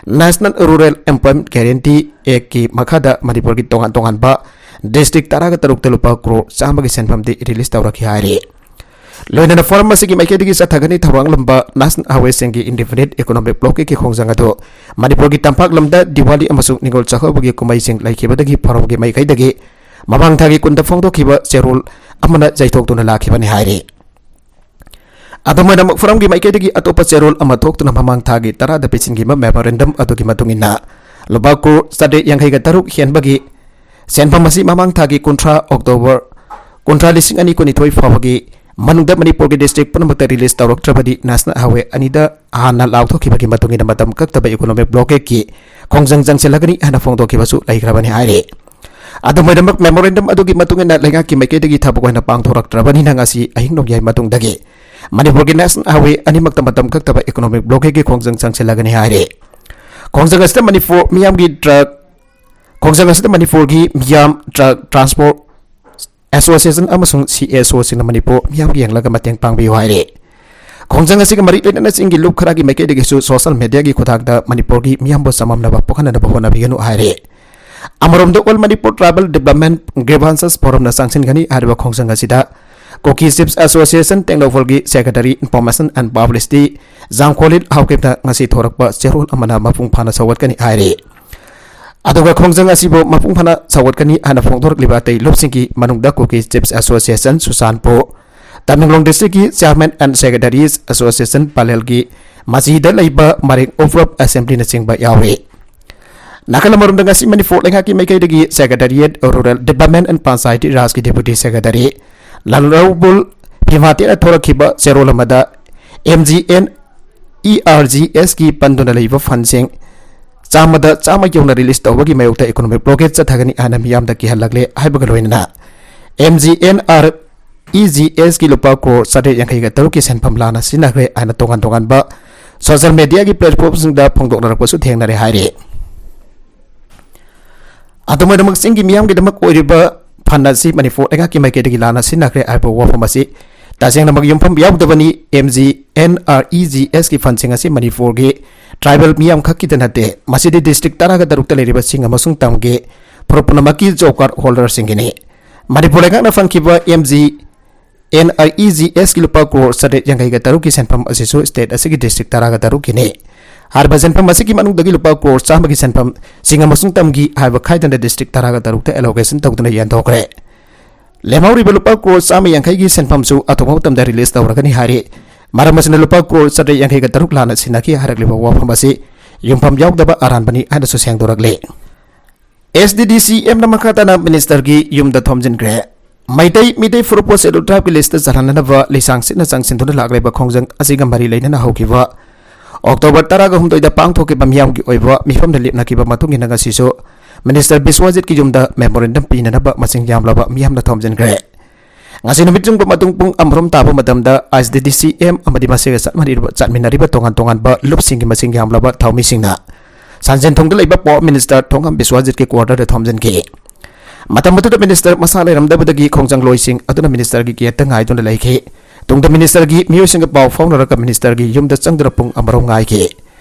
National Rural Employment Guarantee Act ꯀꯤ ꯃꯈꯥꯗ ꯃꯅꯤꯄꯨꯔꯒꯤ ꯇꯣꯉꯥꯟ ꯇꯣꯉꯥꯟꯕ district ꯇꯔꯥꯒ ꯇꯔꯨꯛꯇ ꯂꯨꯄꯥ ꯀ꯭ꯔꯣꯔ ꯆꯥꯝꯃꯒꯤ ꯁꯦꯟꯐꯝꯗꯤ release ꯇꯧꯔꯛꯈꯤ ꯍꯥꯏꯔꯤ꯫ ꯂꯣꯏꯅꯅ forum ꯑꯁꯤꯒꯤ ꯃꯥꯏꯀꯩꯗꯒꯤ ꯆꯠꯊꯒꯅꯤ ꯊꯧꯔꯥꯡꯂꯝꯕ National Highway ꯁꯤꯡꯒꯤ indefinite economic blockade ꯀꯤ ꯈꯣꯡꯖꯪ ꯑꯗꯨ ꯃꯅꯤꯄꯨꯔꯒꯤ ꯇꯝꯄꯥꯛ ꯂꯝꯗ ꯗꯤꯋꯥꯂꯤ ꯑꯃꯁꯨꯡ ꯅꯤꯉꯣꯜ ꯆꯥꯛꯀꯧꯕꯒꯤ ꯀꯨꯝꯍꯩꯁꯤꯡ ꯂꯩꯈꯤꯕꯗꯒꯤ forum ꯒꯤ ꯃꯥꯏꯀꯩꯗꯒꯤ ꯃꯃꯥꯡ ꯊꯥꯒꯤ ꯀꯨꯟꯗ ꯐꯣꯡꯗꯣꯛꯈꯤꯕ ꯆꯦꯔꯣꯜ ꯑꯃꯅ ꯌꯩꯊꯣꯛꯇꯨꯅ ꯂꯥꯛꯈꯤꯕꯅꯤ ꯍꯥꯏꯔꯤ꯫ ꯑꯗꯨꯃꯥꯏꯅꯃꯛ forum ꯒꯤ ꯃꯥꯏꯀꯩꯗꯒꯤ ꯑꯇꯣꯞꯄ ꯆꯦꯔꯣꯜ ꯑꯃ ꯊꯣꯛꯇꯨꯅ ꯃꯃꯥꯡ ꯊꯥꯒꯤ ꯇꯔꯥꯗ ꯄꯤꯁꯤꯟꯈꯤꯕ memorandum ꯑꯗꯨꯒꯤ ꯃꯇꯨꯡ ꯏꯟꯅ ꯂꯨꯄꯥ ꯀ꯭ꯔꯣꯔ ꯆꯥꯇ꯭ꯔꯦꯠ ꯌꯥꯡꯈꯩꯒ ꯇꯔꯨꯛ ꯍꯦꯟꯕꯒꯤ ꯁꯦꯟꯐꯝ ꯑꯁꯤ ꯃꯃꯥꯡ ꯊꯥꯒꯤ ꯀꯨꯟꯊ꯭ꯔꯥ, October ꯀꯨꯟꯊ꯭ꯔꯥ, ꯂꯤꯁꯤꯡ ꯑꯅꯤ ꯀꯨꯟꯅꯤꯊꯣꯏ ꯐꯥꯎꯕꯒꯤ ꯃꯅꯨꯡꯗ ꯃꯅꯤꯄꯨꯔꯒꯤ district ꯄꯨꯝꯅꯃꯛꯇ release ꯇꯧꯔꯛꯇ꯭ꯔꯕꯗꯤ National Highway ꯑꯅꯤꯗ ꯍꯥꯟꯅ ꯂꯥꯎꯊꯣꯛꯈꯤꯕꯒꯤ ꯃꯇꯨꯡ ꯏꯟꯅ ꯃꯇꯝ ꯀꯛꯇꯕ economic blockade ꯀꯤ ꯈꯣꯡꯖꯪ ꯆꯪꯁꯤꯜꯂꯒꯅꯤ ꯍꯥꯏꯅ ꯐꯣꯡꯗꯣꯛꯈꯤꯕꯁꯨ ꯂꯩꯈ꯭ꯔꯕꯅꯤ ꯍꯥꯏꯔꯤ꯫ ꯑꯗꯨꯃꯥꯏꯅꯃꯛ memorandum ꯑꯗꯨꯒꯤ ꯃꯇꯨꯡ ꯏꯟꯅ ꯂꯩꯉꯥꯛꯀꯤ ꯃꯥꯏꯀꯩꯗꯒꯤ ꯊꯕꯛ ꯑꯣꯏꯅ ꯄꯥꯡꯊꯣꯔꯛꯇ꯭ꯔꯕꯅꯤꯅ ꯉꯁꯤ ꯑꯍꯤꯡ ꯅꯣꯡꯌꯥꯏ ꯃꯇꯨꯡꯗꯒꯤ ꯃꯅꯤꯄꯨꯔꯒꯤ National Highway ꯑꯅꯤꯃꯛꯇ ꯃꯇꯝ ꯀꯛꯇꯕ economic blockade ꯀꯤ ꯈꯣꯡꯖꯪ ꯆꯪꯁꯤꯜꯂꯒꯅꯤ ꯍꯥꯏꯔꯤ꯫ ꯈꯣꯡꯖꯪ ꯑꯁꯤꯗ ꯃꯅꯤꯄꯨꯔ ꯃꯤꯌꯥꯝꯒꯤ truck ꯈꯣꯡꯖꯪ ꯑꯁꯤꯗ ꯃꯅꯤꯄꯨꯔꯒꯤ ꯃꯤꯌꯥꯝ, ꯇ꯭ꯔꯛ ꯇ꯭ꯔꯥꯟꯁꯄꯣꯔꯠ ꯑꯦꯁꯣꯁꯤꯌꯦꯁꯟ ꯑꯃꯁꯨꯡ ꯁꯤ ꯑꯦꯁ ꯑꯣꯁꯤꯡꯅ ꯃꯅꯤꯄꯨꯔ ꯃꯤꯌꯥꯝꯒꯤ ꯌꯦꯡꯂꯒ ꯃꯇꯦꯡ ꯄꯥꯡꯕꯤꯌꯨ ꯍꯥꯏꯔꯤ꯫ ꯈꯣꯡꯖꯪ ꯑꯁꯤꯒ ꯃꯔꯤ ꯂꯩꯅꯅ ꯆꯤꯡꯒꯤ ꯂꯨꯞ ꯈꯔꯒꯤ ꯃꯥꯏꯀꯩꯗꯒꯤꯁꯨ ꯁꯣꯁꯤꯌꯦꯜ ꯃꯦꯗꯤꯌꯥꯒꯤ ꯈꯨꯠꯊꯥꯡꯗ ꯃꯅꯤꯄꯨꯔꯒꯤ ꯃꯤꯌꯥꯝꯕꯨ ꯆꯃꯝꯅꯕ ꯄꯣꯛꯍꯟꯅꯕ ꯍꯣꯠꯅꯕꯤꯒꯅꯨ ꯍꯥꯏꯔꯤ꯫ ꯑꯃꯔꯣꯝꯗ, All Manipur Tribal Development Grievances Forumꯅ ꯆꯪꯁꯤꯟꯒꯅꯤ ꯍꯥꯏꯔꯤꯕ ꯈꯣꯡꯖꯪ ꯑꯁꯤꯗ Kuki Chiefs Association ꯇꯦꯡꯅꯧꯄꯜꯒꯤ Secretary Information and Publicity ꯖꯥꯝꯈꯣꯂꯤꯠ ꯍꯥꯎꯀꯤꯞꯅ ꯉꯁꯤ ꯊꯣꯔꯛꯄ ꯆꯦꯔꯣꯜ ꯑꯃꯅ ꯃꯄꯨꯡ ꯐꯥꯅ ꯁꯧꯒꯠꯀꯅꯤ ꯍꯥꯏꯔꯤ꯫ ꯑꯗꯨꯒ ꯈꯣꯡꯖꯪ ꯑꯁꯤꯕꯨ ꯃꯄꯨꯡ ꯐꯥꯅ ꯁꯧꯒꯠꯀꯅꯤ ꯍꯥꯏꯅ ꯐꯣꯡꯗꯣꯔꯛꯂꯤꯕ ꯑꯇꯩ ꯂꯨꯞꯁꯤꯡꯒꯤ ꯃꯅꯨꯡꯗ Kuki Chiefs Association ꯁꯨꯁꯥꯟꯄꯨꯔ, ꯇꯃꯦꯡꯂꯣꯡ ꯗꯤꯁꯇ꯭ꯔꯤꯛꯀꯤ Chairman and Secretaries Association ꯄꯂꯦꯜꯒꯤ ꯃꯆꯤꯗ ꯂꯩꯕ ꯃꯔꯤꯡ ꯑꯣꯐ ꯑꯦꯁꯦꯝꯕ꯭ꯂꯤꯅꯆꯤꯡꯕ ꯌꯥꯎꯔꯤ꯫ ꯅꯥꯀꯜ ꯑꯃꯔꯣꯝꯗ, ꯉꯁꯤ ꯃꯅꯤꯄꯨꯔ ꯂꯩꯉꯥꯛꯀꯤ ꯃꯥꯏꯀꯩꯗꯒꯤ Secretariat, Rural Development and Panchayati Rajꯀꯤ Deputy Secretary ꯂꯥꯜꯔꯧꯕꯨꯜ ꯐꯤꯃꯥꯇꯦꯅ ꯊꯣꯔꯛꯈꯤꯕ ꯆꯦꯔꯣꯜ ꯑꯃꯗ M G N E R G S ꯀꯤ ꯄꯟꯗꯨꯅ ꯂꯩꯕ ꯐꯟꯁꯤꯡ ꯆꯥꯝꯃꯗ ꯆꯥꯝꯃ ꯌꯧꯅ ꯔꯤꯂꯤꯁ ꯇꯧꯕꯒꯤ ꯃꯥꯌꯣꯛꯇ ꯏꯀꯣꯅꯣꯃꯤꯛ ꯕ꯭ꯂꯣꯀꯦꯠ ꯆꯠꯊꯒꯅꯤ ꯍꯥꯏꯅ ꯃꯤꯌꯥꯝꯗ ꯀꯤꯍꯜꯂꯛꯂꯦ ꯍꯥꯏꯕꯒ ꯂꯣꯏꯅꯅ M G N R E G S ꯀꯤ ꯂꯨꯄꯥ ꯀ꯭ꯔꯣꯔ ꯆꯥꯇ꯭ꯔꯦꯠ ꯌꯥꯡꯈꯩꯒ ꯇꯔꯨꯛꯀꯤ ꯁꯦꯟꯐꯝ ꯂꯥꯟꯅ ꯁꯤꯖꯤꯟꯅꯈ꯭ꯔꯦ ꯍꯥꯏꯅ ꯇꯣꯉꯥꯟ ꯇꯣꯉꯥꯟꯕ ꯁꯣꯁꯤꯌꯦꯜ ꯃꯦꯗꯤꯌꯥꯒꯤ ꯄ꯭ꯂꯦꯠꯐꯣꯝꯁꯤꯡꯗ ꯐꯣꯡꯗꯣꯛꯅꯔꯛꯄꯁꯨ ꯊꯦꯡꯅꯔꯦ ꯍꯥꯏꯔꯤ꯫ ꯑꯗꯨꯝ ꯑꯣꯏꯅꯃꯛ, ꯆꯤꯡꯒꯤ ꯃꯤꯌꯥꯝꯒꯤꯗꯃꯛ ꯑꯣꯏꯔꯤꯕ ꯐꯟ ꯑꯁꯤ ꯃꯅꯤꯄꯨꯔ ꯂꯩꯉꯥꯛꯀꯤ ꯃꯥꯏꯀꯩꯗꯒꯤ ꯂꯥꯟꯅ ꯁꯤꯖꯤꯟꯅꯈ꯭ꯔꯦ ꯍꯥꯏꯕ ꯋꯥꯐꯝ ꯑꯁꯤ ꯇꯁꯦꯡꯅꯃꯛ ꯌꯨꯝꯐꯝ ꯌꯥꯎꯗꯕꯅꯤ꯫ M G N R E G S ꯀꯤ ꯐꯟꯁꯤꯡ ꯑꯁꯤ ꯃꯅꯤꯄꯨꯔꯒꯤ ꯇ꯭ꯔꯥꯏꯕꯦꯜ ꯃꯤꯌꯥꯝ ꯈꯛꯀꯤꯗ ꯅꯠꯇꯦ, ꯃꯁꯤꯗꯤ ꯗꯤꯁꯇ꯭ꯔꯤꯛ ꯇꯔꯥꯒ ꯇꯔꯨꯛꯇ ꯂꯩꯔꯤꯕ ꯆꯤꯡ ꯑꯃꯁꯨꯡ ꯇꯝꯒꯤ ꯐꯨꯔꯨꯞ ꯄꯨꯝꯅꯃꯛꯀꯤ ꯖꯣꯕ ꯀꯥꯔꯗ ꯍꯣꯜꯗꯔꯁꯤꯡꯒꯤꯅꯤ꯫ ꯃꯅꯤꯄꯨꯔ ꯂꯩꯉꯥꯛꯅ ꯐꯪꯈꯤꯕ M G N R E G S ꯀꯤ ꯂꯨꯄꯥ ꯀ꯭ꯔꯣꯔ ꯆꯥꯇ꯭ꯔꯦꯠ ꯌꯥꯡꯈꯩꯒ ꯇꯔꯨꯛꯀꯤ ꯁꯦꯟꯐꯝ ꯑꯁꯤꯁꯨ ꯁ꯭ꯇꯦꯠ ꯑꯁꯤꯒꯤ ꯗꯤꯁꯇ꯭ꯔꯤꯛ ꯇꯔꯥꯒ ꯇꯔꯨꯛꯀꯤꯅꯤ꯫ ꯍꯥꯏꯔꯤꯕ ꯁꯦꯟꯐꯝ ꯑꯁꯤꯒꯤ ꯃꯅꯨꯡꯗꯒꯤ ꯂꯨꯄꯥ ꯀ꯭ꯔꯣꯔ ꯆꯥꯝꯃꯒꯤ ꯁꯦꯟꯐꯝ ꯆꯤꯡ ꯑꯃꯁꯨꯡ ꯇꯝꯒꯤ ꯍꯥꯏꯕ ꯈꯥꯏꯗꯅ ꯗꯤꯁꯇ꯭ꯔꯤꯛ ꯇꯔꯥꯒ ꯇꯔꯨꯛꯇ ꯑꯦꯂꯣꯀꯦꯁꯟ ꯇꯧꯗꯨꯅ ꯌꯦꯟꯊꯣꯛꯈ꯭ꯔꯦ꯫ ꯂꯦꯝꯍꯧꯔꯤꯕ ꯂꯨꯄꯥ ꯀ꯭ꯔꯣꯔ ꯆꯥꯝꯃ ꯌꯥꯡꯈꯩꯒꯤ ꯁꯦꯟꯐꯝꯁꯨ ꯑꯊꯨꯕ ꯃꯇꯝꯗ ꯔꯤꯂꯤꯁ ꯇꯧꯔꯒꯅꯤ ꯍꯥꯏꯔꯤ꯫ ꯃꯔꯝ ꯑꯁꯤꯅ ꯂꯨꯄꯥ ꯀ꯭ꯔꯣꯔ ꯆꯥꯇ꯭ꯔꯦꯠ ꯌꯥꯡꯈꯩꯒ ꯇꯔꯨꯛ ꯂꯥꯟꯅ ꯁꯤꯟꯅꯈꯤ ꯍꯥꯏꯔꯛꯂꯤꯕ ꯋꯥꯐꯝ ꯑꯁꯤ ꯌꯨꯝꯐꯝ ꯌꯥꯎꯗꯕ ꯑꯔꯥꯟꯕꯅꯤ ꯍꯥꯏꯅꯁꯨ ꯁꯦꯡꯗꯣꯔꯛꯂꯤ꯫ S D D C Mꯅ ꯃꯈꯥ ꯇꯥꯅ ꯃꯤꯅꯤꯁꯇꯔꯒꯤ ꯌꯨꯝꯗ ꯊꯣꯝꯖꯤꯟꯈ꯭ꯔꯦ꯫ ꯃꯩꯇꯩ, ꯃꯤꯇꯩ ꯐꯨꯔꯨꯞꯄꯨ Scheduled Tribeꯀꯤ ꯂꯤꯁꯇ ꯆꯜꯍꯟꯅꯅꯕ ꯂꯤꯁꯥꯡ ꯁꯤꯠꯅ ꯆꯪꯁꯤꯟꯗꯨꯅ ꯂꯥꯛꯂꯤꯕ ꯈꯣꯡꯖꯪ ꯑꯁꯤꯒ ꯃꯔꯤ ꯂꯩꯅꯅ ꯍꯧꯈꯤꯕ ꯑꯣꯛꯇꯣꯕꯔ ꯇꯔꯥꯒ ꯍꯨꯝꯗꯣꯏꯗ ꯄꯥꯡꯊꯣꯛꯈꯤꯕ ꯃꯤꯌꯥꯝꯒꯤ ꯑꯣꯏꯕ ꯃꯤꯐꯝꯗ ꯂꯦꯞꯅꯈꯤꯕ ꯃꯇꯨꯡ ꯏꯟꯅ ꯉꯁꯤꯁꯨ ꯃꯤꯅꯤꯁꯇꯔ ꯕꯤꯁ꯭ꯋꯥꯖꯤꯠꯀꯤ ꯌꯨꯝꯗ ꯃꯦꯃꯣꯔꯦꯟꯗꯝ ꯄꯤꯅꯅꯕ ꯃꯁꯤꯡ ꯌꯥꯝꯂꯕ ꯃꯤꯌꯥꯝꯅ ꯊꯣꯝꯖꯤꯟꯈ꯭ꯔꯦ꯫ ꯉꯁꯤ ꯅꯨꯃꯤꯠ ꯆꯨꯝꯕ ꯃꯇꯨꯡ ꯄꯨꯡ ꯑꯃꯔꯣꯝ ꯇꯥꯕ ꯃꯇꯝꯗ S D D C M ꯑꯃꯗꯤ ꯃꯁꯤꯒ ꯆꯠꯃꯤꯟꯅꯔꯤꯕ, ꯆꯠꯃꯤꯟꯅꯔꯤꯕ ꯇꯣꯉꯥꯟ ꯇꯣꯉꯥꯟꯕ ꯂꯨꯞꯁꯤꯡꯒꯤ ꯃꯁꯤꯡ ꯌꯥꯝꯂꯕ ꯊꯧꯃꯤꯁꯤꯡꯅ ꯁꯟꯖꯦꯟꯊꯣꯡꯗ ꯂꯩꯕ ꯄꯥꯋꯔ ꯃꯤꯅꯤꯁꯇꯔ ꯊꯣꯡꯉꯝ ꯕꯤꯁ꯭ꯋꯥꯖꯤꯠꯀꯤ ꯀ꯭ꯋꯥꯇꯔꯗ ꯊꯣꯝꯖꯤꯟꯈꯤ꯫ ꯃꯇꯝ ꯑꯗꯨꯗ ꯃꯤꯅꯤꯁꯇꯔ ꯃꯁꯥ ꯂꯩꯔꯝꯗꯕꯗꯒꯤ ꯈꯣꯡꯖꯪꯂꯣꯏꯁꯤꯡ ꯑꯗꯨꯅ ꯃꯤꯅꯤꯁꯇꯔꯒꯤ ꯒꯦꯠꯇ ꯉꯥꯏꯗꯨꯅ ꯂꯩꯈꯤ꯫ ꯇꯨꯡꯗ ꯃꯤꯅꯤꯁꯇꯔꯒꯤ ꯃꯤꯑꯣꯏꯁꯤꯡꯒ ꯄꯥꯎ ꯐꯥꯎꯅꯔꯒ ꯃꯤꯅꯤꯁꯇꯔꯒꯤ ꯌꯨꯝꯗ ꯆꯪꯗꯨꯅ ꯄꯨꯡ ꯑꯃꯔꯣꯝ ꯉꯥꯏꯈꯤ꯫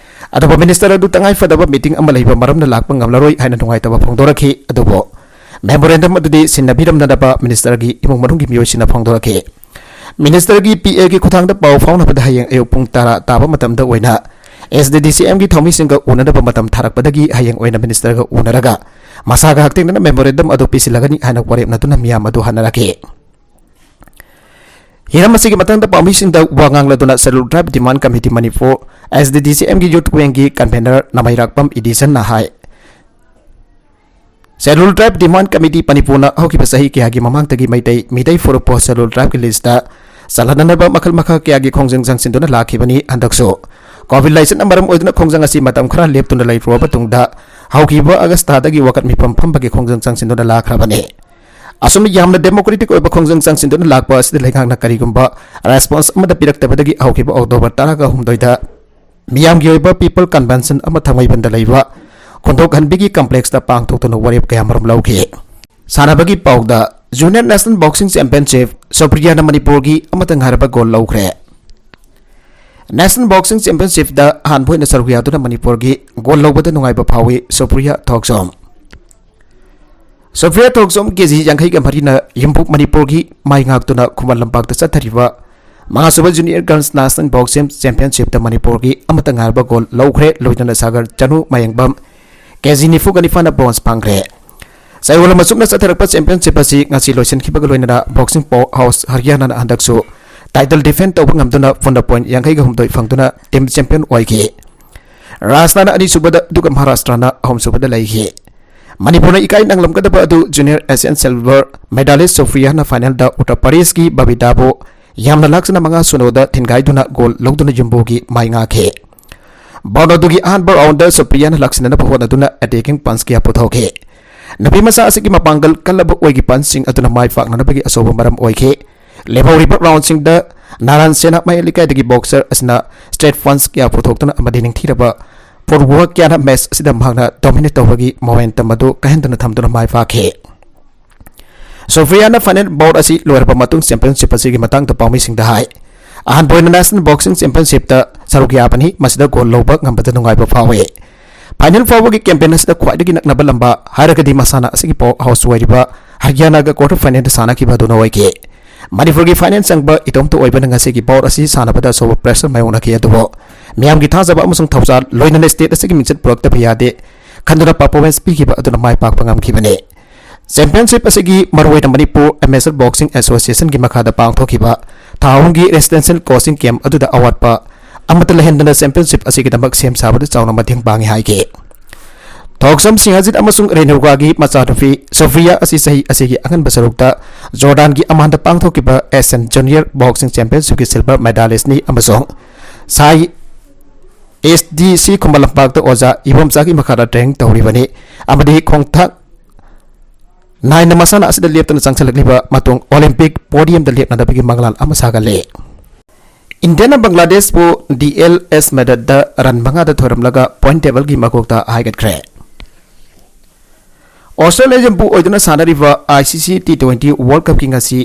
ꯑꯗꯨꯕꯨ ꯃꯤꯅꯤꯁꯇꯔ ꯑꯗꯨ ꯇꯉꯥꯏ ꯐꯗꯕ ꯃꯤꯇꯤꯡ ꯑꯃ ꯂꯩꯕ ꯃꯔꯝꯅ ꯂꯥꯛꯄ ꯉꯝꯂꯔꯣꯏ ꯍꯥꯏꯅ ꯅꯨꯡꯉꯥꯏꯇꯕ ꯐꯣꯡꯗꯣꯔꯛꯈꯤ꯫ ꯑꯗꯨꯕꯨ ꯃꯦꯃꯣꯔꯦꯟꯗꯝ ꯑꯗꯨꯗꯤ ꯁꯤꯟꯅꯕꯤꯔꯝꯗꯅꯕ ꯃꯤꯅꯤꯁꯇꯔꯒꯤ ꯏꯃꯨꯡ ꯃꯅꯨꯡꯒꯤ ꯃꯤꯑꯣꯏꯁꯤꯡꯅ ꯐꯣꯡꯗꯣꯔꯛꯈꯤ꯫ ꯃꯤꯅꯤꯁꯇꯔꯒꯤ ꯄꯤ ꯑꯦꯒꯤ ꯈꯨꯠꯊꯥꯡꯗ ꯄꯥꯎ ꯐꯥꯎꯅꯕꯗ ꯍꯌꯦꯡ ꯑꯌꯨꯛ ꯄꯨꯡ ꯇꯔꯥ ꯇꯥꯕ ꯃꯇꯝꯗ ꯑꯣꯏꯅ ꯑꯦꯁ ꯗꯤ ꯗꯤ ꯁꯤ ꯑꯦꯝꯒꯤ ꯊꯧꯃꯤꯁꯤꯡꯒ ꯎꯅꯅꯕ ꯃꯇꯝ ꯊꯥꯔꯛꯄꯗꯒꯤ ꯍꯌꯦꯡ ꯑꯣꯏꯅ ꯃꯤꯅꯤꯁꯇꯔꯒ ꯎꯅꯔꯒ ꯃꯁꯥꯒ ꯍꯛꯊꯦꯡꯅꯅ ꯃꯦꯃꯣꯔꯦꯟꯗꯝ ꯑꯗꯨ ꯄꯤꯁꯤꯜꯂꯒꯅꯤ ꯍꯥꯏꯅ ꯋꯥꯔꯦꯞꯅꯗꯨꯅ ꯃꯤꯌꯥꯝ ꯑꯗꯨ ꯍꯟꯅꯔꯛꯈꯤ꯫ ꯍꯤꯔꯝ ꯑꯁꯤꯒꯤ ꯃꯇꯥꯡꯗ ꯄꯥꯎꯃꯤꯁꯤꯡꯗ ꯋꯥ ꯉꯥꯡꯂꯗꯨꯅ Scheduled Tribe Demand Committee Manipur, S D D C M ꯒꯤ youth wing ꯒꯤ convener ꯅꯃꯩꯔꯥꯛꯄꯝ ꯏꯗꯤꯁꯟꯅ ꯍꯥꯏ, Scheduled Tribe Demand Committee ꯃꯅꯤꯄꯨꯔꯅ ꯍꯧꯈꯤꯕ ꯆꯍꯤ ꯀꯌꯥꯒꯤ ꯃꯃꯥꯡꯗꯒꯤ ꯃꯩꯇꯩ, ꯃꯤꯇꯩ ꯐꯨꯔꯨꯞꯄꯨ Scheduled Tribe ꯀꯤ list ꯇ ꯆꯜꯍꯟꯅꯅꯕ ꯃꯈꯜ ꯃꯈꯥ ꯀꯌꯥꯒꯤ ꯈꯣꯡꯖꯪ ꯆꯪꯁꯤꯟꯗꯨꯅ ꯂꯥꯛꯈꯤꯕꯅꯤ꯫ ꯍꯟꯗꯛꯁꯨ COVID ꯂꯥꯏꯆꯠꯅ ꯃꯔꯝ ꯑꯣꯏꯗꯨꯅ ꯈꯣꯡꯖꯪ ꯑꯁꯤ ꯃꯇꯝ ꯈꯔ ꯂꯦꯞꯇꯨꯅ ꯂꯩꯔꯨꯔꯕ ꯇꯨꯡꯗ ꯍꯧꯈꯤꯕ ꯑꯥꯒꯁ ꯊꯥꯗꯒꯤ ꯋꯥꯀꯠ ꯃꯤꯐꯝ ꯐꯝꯕꯒꯤ ꯈꯣꯡꯖꯪ ꯆꯪꯁꯤꯟꯗꯨꯅ ꯂꯥꯛꯈ꯭ꯔꯕꯅꯤ꯫ ꯑꯁꯨꯝꯅ ꯌꯥꯝꯅ democratic ꯑꯣꯏꯕ ꯈꯣꯡꯖꯪ ꯆꯪꯁꯤꯟꯗꯨꯅ ꯂꯥꯛꯄ ꯑꯁꯤꯗ ꯂꯩꯉꯥꯛꯅ ꯀꯔꯤꯒꯨꯝꯕ response ꯑꯃꯠꯇ ꯄꯤꯔꯛꯇꯕꯗꯒꯤ ꯍꯧꯈꯤꯕ ꯑꯣꯛꯇꯣꯕꯔ ꯇꯔꯥꯒ ꯍꯨꯝꯗꯣꯏꯗ ꯃꯤꯌꯥꯝꯒꯤ ꯑꯣꯏꯕ people convention ꯑꯃ ꯊꯥꯡꯃꯩꯕꯟꯗ ꯂꯩꯕ ꯈꯣꯟꯗꯣꯛꯍꯟꯕꯤꯒꯤ complex ꯇ ꯄꯥꯡꯊꯣꯛꯇꯨꯅ ꯋꯥꯔꯦꯞ ꯀꯌꯥꯃꯔꯨꯝ ꯂꯧꯈꯤ꯫ ꯁꯥꯟꯅꯕꯒꯤ ꯄꯥꯎꯗ, Junior National Boxing Championship, ꯁꯣꯄ꯭ꯔꯤꯌꯥꯅ ꯃꯅꯤꯄꯨꯔꯒꯤ ꯑꯃꯠꯇ ꯉꯥꯏꯔꯕ gold ꯂꯧꯈ꯭ꯔꯦ꯫ National Boxing Championship ꯇ ꯑꯍꯥꯟꯕ ꯑꯣꯏꯅ ꯁꯔꯨꯛ ꯌꯥꯗꯨꯅ ꯃꯅꯤꯄꯨꯔꯒꯤ gold ꯂꯧꯕꯗ ꯅꯨꯡꯉꯥꯏꯕ ꯐꯥꯎꯏ ꯁꯣꯄ꯭ꯔꯤꯌꯥ ꯊꯣꯛꯆꯣꯝ꯫ ꯁꯣꯐꯤꯌꯥ ꯊꯣꯛꯆꯣꯝ ꯀꯦ ꯖꯤ ꯌꯥꯡꯈꯩꯒ ꯃꯔꯤꯅ ꯌꯨꯝꯕꯨ ꯃꯅꯤꯄꯨꯔꯒꯤ ꯃꯥꯏ ꯉꯥꯛꯇꯨꯅ ꯈꯨꯃꯟ ꯂꯝꯄꯥꯛꯇ ꯆꯠꯊꯔꯤꯕ ꯃꯉꯥꯁꯨꯕ Junior Girls National Boxing Championship ꯇ ꯃꯅꯤꯄꯨꯔꯒꯤ ꯑꯃꯠꯇ ꯉꯥꯏꯔꯕ gold ꯂꯧꯈ꯭ꯔꯦ꯫ ꯂꯣꯏꯅꯅ ꯁꯥꯒꯔ ꯆꯅꯨ ꯃꯌꯦꯡꯕꯝ ꯀꯦ ꯖꯤ ꯅꯤꯐꯨꯒ ꯅꯤꯄꯥꯟꯅ bronze ꯐꯪꯈ꯭ꯔꯦ꯫ ꯆꯌꯣꯜ ꯑꯃ ꯆꯨꯞꯅ ꯆꯠꯊꯔꯛꯄ championship ꯑꯁꯤ ꯉꯁꯤ ꯂꯣꯏꯁꯤꯟꯈꯤꯕꯒ ꯂꯣꯏꯅꯅ boxing powerhouse ꯍꯔꯤꯌꯥꯅꯥꯅ ꯍꯟꯗꯛꯁꯨ title defend ꯇꯧꯕ ꯉꯝꯗꯨꯅ ꯄꯨꯟꯅ point ꯌꯥꯡꯈꯩꯒ ꯍꯨꯝꯗꯣꯏ ꯐꯪꯗꯨꯅ team champion ꯑꯣꯏꯈꯤ꯫ ꯔꯥꯖꯅꯥꯅ ꯑꯅꯤꯁꯨꯕꯗ, ꯑꯗꯨꯒ ꯃꯍꯥꯔꯥꯁꯇ꯭ꯔꯅ ꯑꯍꯨꯝꯁꯨꯕꯗ ꯂꯩꯈꯤ꯫ ꯃꯅꯤꯄꯨꯔꯅ ꯏꯀꯥꯏ ꯅꯪꯂꯝꯒꯗꯕ ꯑꯗꯨ Junior Asian Silver Medalist ꯁꯣꯐ꯭ꯔꯤꯌꯥꯅ final ꯗ ꯎꯠꯇꯔ ꯄ꯭ꯔꯗꯦꯁꯀꯤ ꯕꯕꯤꯇꯥꯕꯨ ꯌꯥꯝꯅ ꯂꯥꯛꯆꯅ ꯃꯉꯥ ꯁꯤꯅꯣꯗ ꯊꯤꯟꯒꯥꯏꯗꯨꯅ gold ꯂꯧꯗꯨꯅ ꯌꯨꯝꯕꯨꯒꯤ ꯃꯥꯏ ꯉꯥꯛꯈꯤ꯫ Bout ꯑꯗꯨꯒꯤ ꯑꯍꯥꯟꯕ round ꯗ ꯁꯣꯐ꯭ꯔꯤꯌꯥꯅ ꯂꯥꯛꯁꯤꯟꯅꯅꯕ ꯍꯣꯠꯅꯗꯨꯅ attacking punch ꯀꯌꯥ ꯄꯨꯊꯣꯛꯈꯤ꯫ ꯅꯨꯄꯤ ꯃꯆꯥ ꯑꯁꯤꯒꯤ ꯃꯄꯥꯡꯒꯜ ꯀꯜꯂꯕ ꯑꯣꯏꯒꯤ punch ꯁꯤꯡ ꯑꯗꯨꯅ ꯃꯥꯏ ꯄꯥꯛꯅꯅꯕꯒꯤ ꯑꯆꯧꯕ ꯃꯔꯝ ꯑꯣꯏꯈꯤ꯫ ꯂꯦꯝꯍꯧꯔꯤꯕ round ꯁꯤꯡꯗ ꯅꯥꯔꯥꯟ ꯁꯦꯅꯥ ꯃꯌꯥꯏ ꯂꯩꯀꯥꯏꯗꯒꯤ boxer ꯑꯁꯤꯅ straight punch ꯀꯌꯥ ꯄꯨꯊꯣꯛꯇꯨꯅ ꯑꯃꯗꯤ ꯅꯤꯡꯊꯤꯔꯕ ꯄꯨꯔꯕꯨꯍꯀꯤꯌꯥꯅ ꯃꯦꯆ ꯑꯁꯤꯗ ꯃꯍꯥꯛꯅ ꯗꯣꯃꯤꯅꯦꯠ ꯇꯧꯕꯒꯤ ꯃꯣꯃꯦꯟꯇꯝ ꯑꯗꯨ ꯀꯥꯏꯍꯟꯗꯅ ꯊꯝꯗꯨꯅ ꯃꯥꯏ ꯄꯥꯛꯈꯤ꯫ ꯁꯣꯐ꯭ꯔꯤꯌꯥꯅ ꯐꯥꯏꯅꯦꯜ ꯕꯥꯎꯠ ꯑꯁꯤ ꯂꯣꯏꯔꯕ ꯃꯇꯨꯡ ꯆꯦꯝꯄꯤꯌꯟꯁꯤꯞ ꯑꯁꯤꯒꯤ ꯃꯇꯥꯡꯗ ꯄꯥꯎꯃꯤꯁꯤꯡꯗ ꯍꯥꯏ, "ꯑꯍꯥꯟꯕ ꯑꯣꯏꯅ ꯅꯦꯁꯅꯦꯜ ꯕꯣꯛꯁꯤꯡ ꯆꯦꯝꯄꯤꯌꯟꯁꯤꯞꯇ ꯁꯔꯨꯛ ꯌꯥꯕꯅꯤ, ꯃꯁꯤꯗ ꯒꯣꯜ ꯂꯧꯕ ꯉꯝꯕꯗ ꯅꯨꯡꯉꯥꯏꯕ ꯐꯥꯎꯏ꯫ ꯐꯥꯏꯅꯦꯜ ꯐꯥꯎꯕꯒꯤ ꯀꯦꯝꯄꯦꯟ ꯑꯁꯤꯗ ꯈ꯭ꯋꯥꯏꯗꯒꯤ ꯅꯛꯅꯕ ꯂꯝꯕꯥ ꯍꯥꯏꯔꯒꯗꯤ ꯃꯁꯥꯟꯅ ꯑꯁꯤꯒꯤ ꯄꯥꯎ ꯍꯥꯎꯁ ꯑꯣꯏꯔꯤꯕ ꯍꯔꯤꯌꯥꯅꯥꯒ ꯀ꯭ꯋꯥꯔꯇꯔ ꯐꯥꯏꯅꯦꯜꯗ ꯁꯥꯟꯅꯈꯤꯕ ꯑꯗꯨꯅ ꯑꯣꯏꯈꯤ꯫ ꯃꯅꯤꯄꯨꯔꯒꯤ ꯐꯥꯏꯅꯦꯜ ꯆꯪꯕ ꯏꯇꯣꯝꯇ ꯑꯣꯏꯕꯅ ꯉꯁꯤꯒꯤ ꯕꯥꯎꯠ ꯑꯁꯤ ꯁꯥꯟꯅꯕꯗ ꯑꯆꯧꯕ ꯄ꯭ꯔꯦꯁꯔ ꯃꯥꯌꯣꯛꯅꯈꯤ, ꯑꯗꯨꯕꯨ ꯃꯤꯌꯥꯝꯒꯤ ꯊꯥꯖꯕ ꯑꯃꯁꯨꯡ ꯊꯧꯖꯥꯜ, ꯂꯣꯏꯅꯅ ꯁ꯭ꯇꯦꯠ ꯑꯁꯤꯒꯤ ꯃꯤꯡꯆꯠ ꯄꯨꯔꯛꯇꯕ ꯌꯥꯗꯦ ꯈꯟꯗꯨꯅ ꯄꯔꯐꯣꯔꯃꯦꯟꯁ ꯄꯤꯈꯤꯕ ꯑꯗꯨꯅ ꯃꯥꯏ ꯄꯥꯛꯄ ꯉꯝꯈꯤꯕꯅꯤ꯫ ꯆꯦꯝꯄꯤꯌꯟꯁꯤꯞ ꯑꯁꯤꯒꯤ ꯃꯔꯨꯑꯣꯏꯅ ꯃꯅꯤꯄꯨꯔ ꯑꯦꯃꯦꯆꯔ ꯕꯣꯛꯁꯤꯡ ꯑꯦꯁꯣꯁꯤꯌꯦꯁꯟꯒꯤ ꯃꯈꯥꯗ ꯄꯥꯡꯊꯣꯛꯈꯤꯕ ꯊꯥ ꯑꯍꯨꯝꯒꯤ ꯔꯦꯁꯤꯗꯦꯟꯁꯤꯌꯦꯜ ꯀꯣꯆꯤꯡ ꯀꯦꯝꯞ ꯑꯗꯨꯗ ꯑꯋꯥꯠꯄ ꯑꯃꯠꯇ ꯂꯩꯍꯟꯗꯅ ꯆꯦꯝꯄꯤꯌꯟꯁꯤꯞ ꯑꯁꯤꯒꯤꯗꯃꯛ ꯁꯦꯝ ꯁꯥꯕꯗ ꯆꯥꯎꯅ ꯃꯇꯦꯡ ꯄꯥꯡꯉꯤ ꯍꯥꯏꯈꯤ꯫ ꯊꯣꯛꯁꯝ ꯁꯤꯡꯍꯖꯤꯠ ꯑꯃꯁꯨꯡ ꯔꯦꯅꯨꯀꯥꯒꯤ ꯃꯆꯥꯅꯨꯄꯤ ꯁꯣꯐꯤꯌꯥ ꯑꯁꯤ ꯆꯍꯤ ꯑꯁꯤꯒꯤ ꯑꯉꯟꯕ ꯁꯔꯨꯛꯇ ꯖꯣꯔꯗꯥꯟꯒꯤ ꯑꯃꯥꯟꯗ ꯄꯥꯡꯊꯣꯛꯈꯤꯕ ꯑꯦꯁꯤꯌꯥꯟ ꯖꯨꯅꯤꯌꯔ ꯕꯣꯛꯁꯤꯡ ꯆꯦꯝꯄꯤꯌꯟꯁꯤꯞꯀꯤ ꯁꯤꯜꯚꯔ ꯃꯦꯗꯥꯂꯤꯁꯅꯤ ꯑꯃꯁꯨꯡ ꯁꯥꯏ ꯑꯦꯁ ꯗꯤ ꯁꯤ ꯈꯨꯃꯟ ꯂꯝꯄꯥꯛꯇ ꯑꯣꯖꯥ ꯏꯕꯣꯝꯆꯥꯒꯤ ꯃꯈꯥꯗ ꯇ꯭ꯔꯦꯅꯤꯡ ꯇꯧꯔꯤꯕꯅꯤ ꯑꯃꯗꯤ ꯈꯣꯡꯊꯥꯡ ꯅꯥꯏꯅ ꯃꯁꯥꯟꯅ ꯑꯁꯤꯗ ꯂꯦꯞꯇꯅ ꯆꯪꯁꯤꯜꯂꯛꯂꯤꯕ ꯃꯇꯨꯡ ꯑꯣꯂꯤꯝꯄꯤꯛ ꯄꯣꯗꯤꯌꯝꯗ ꯂꯦꯞꯅꯅꯕꯒꯤ ꯃꯪꯂꯥꯟ ꯑꯃ ꯁꯥꯒꯠꯂꯤ꯫ ꯏꯟꯗꯤꯌꯥꯅ ꯕꯪꯒ꯭ꯂꯥꯗꯦꯁꯄꯨ ꯗꯤ ꯑꯦꯜ ꯑꯦꯁ ꯃꯦꯊꯗꯇ ꯔꯟ ꯃꯉꯥꯗ ꯊꯣꯏꯔꯝꯂꯒ ꯄꯣꯏꯟꯠ ꯇꯦꯕꯜꯒꯤ ꯃꯀꯣꯛꯇ ꯍꯥꯏꯒꯠꯈ꯭ꯔꯦ꯫ ꯑꯣꯁꯇ꯭ꯔꯦꯂꯤꯌꯥ ꯌꯨꯝꯄꯨ ꯑꯣꯏꯗꯨꯅ ꯁꯥꯟꯅꯔꯤꯕ I C C T twenty world ꯀꯞꯀꯤ ꯉꯁꯤ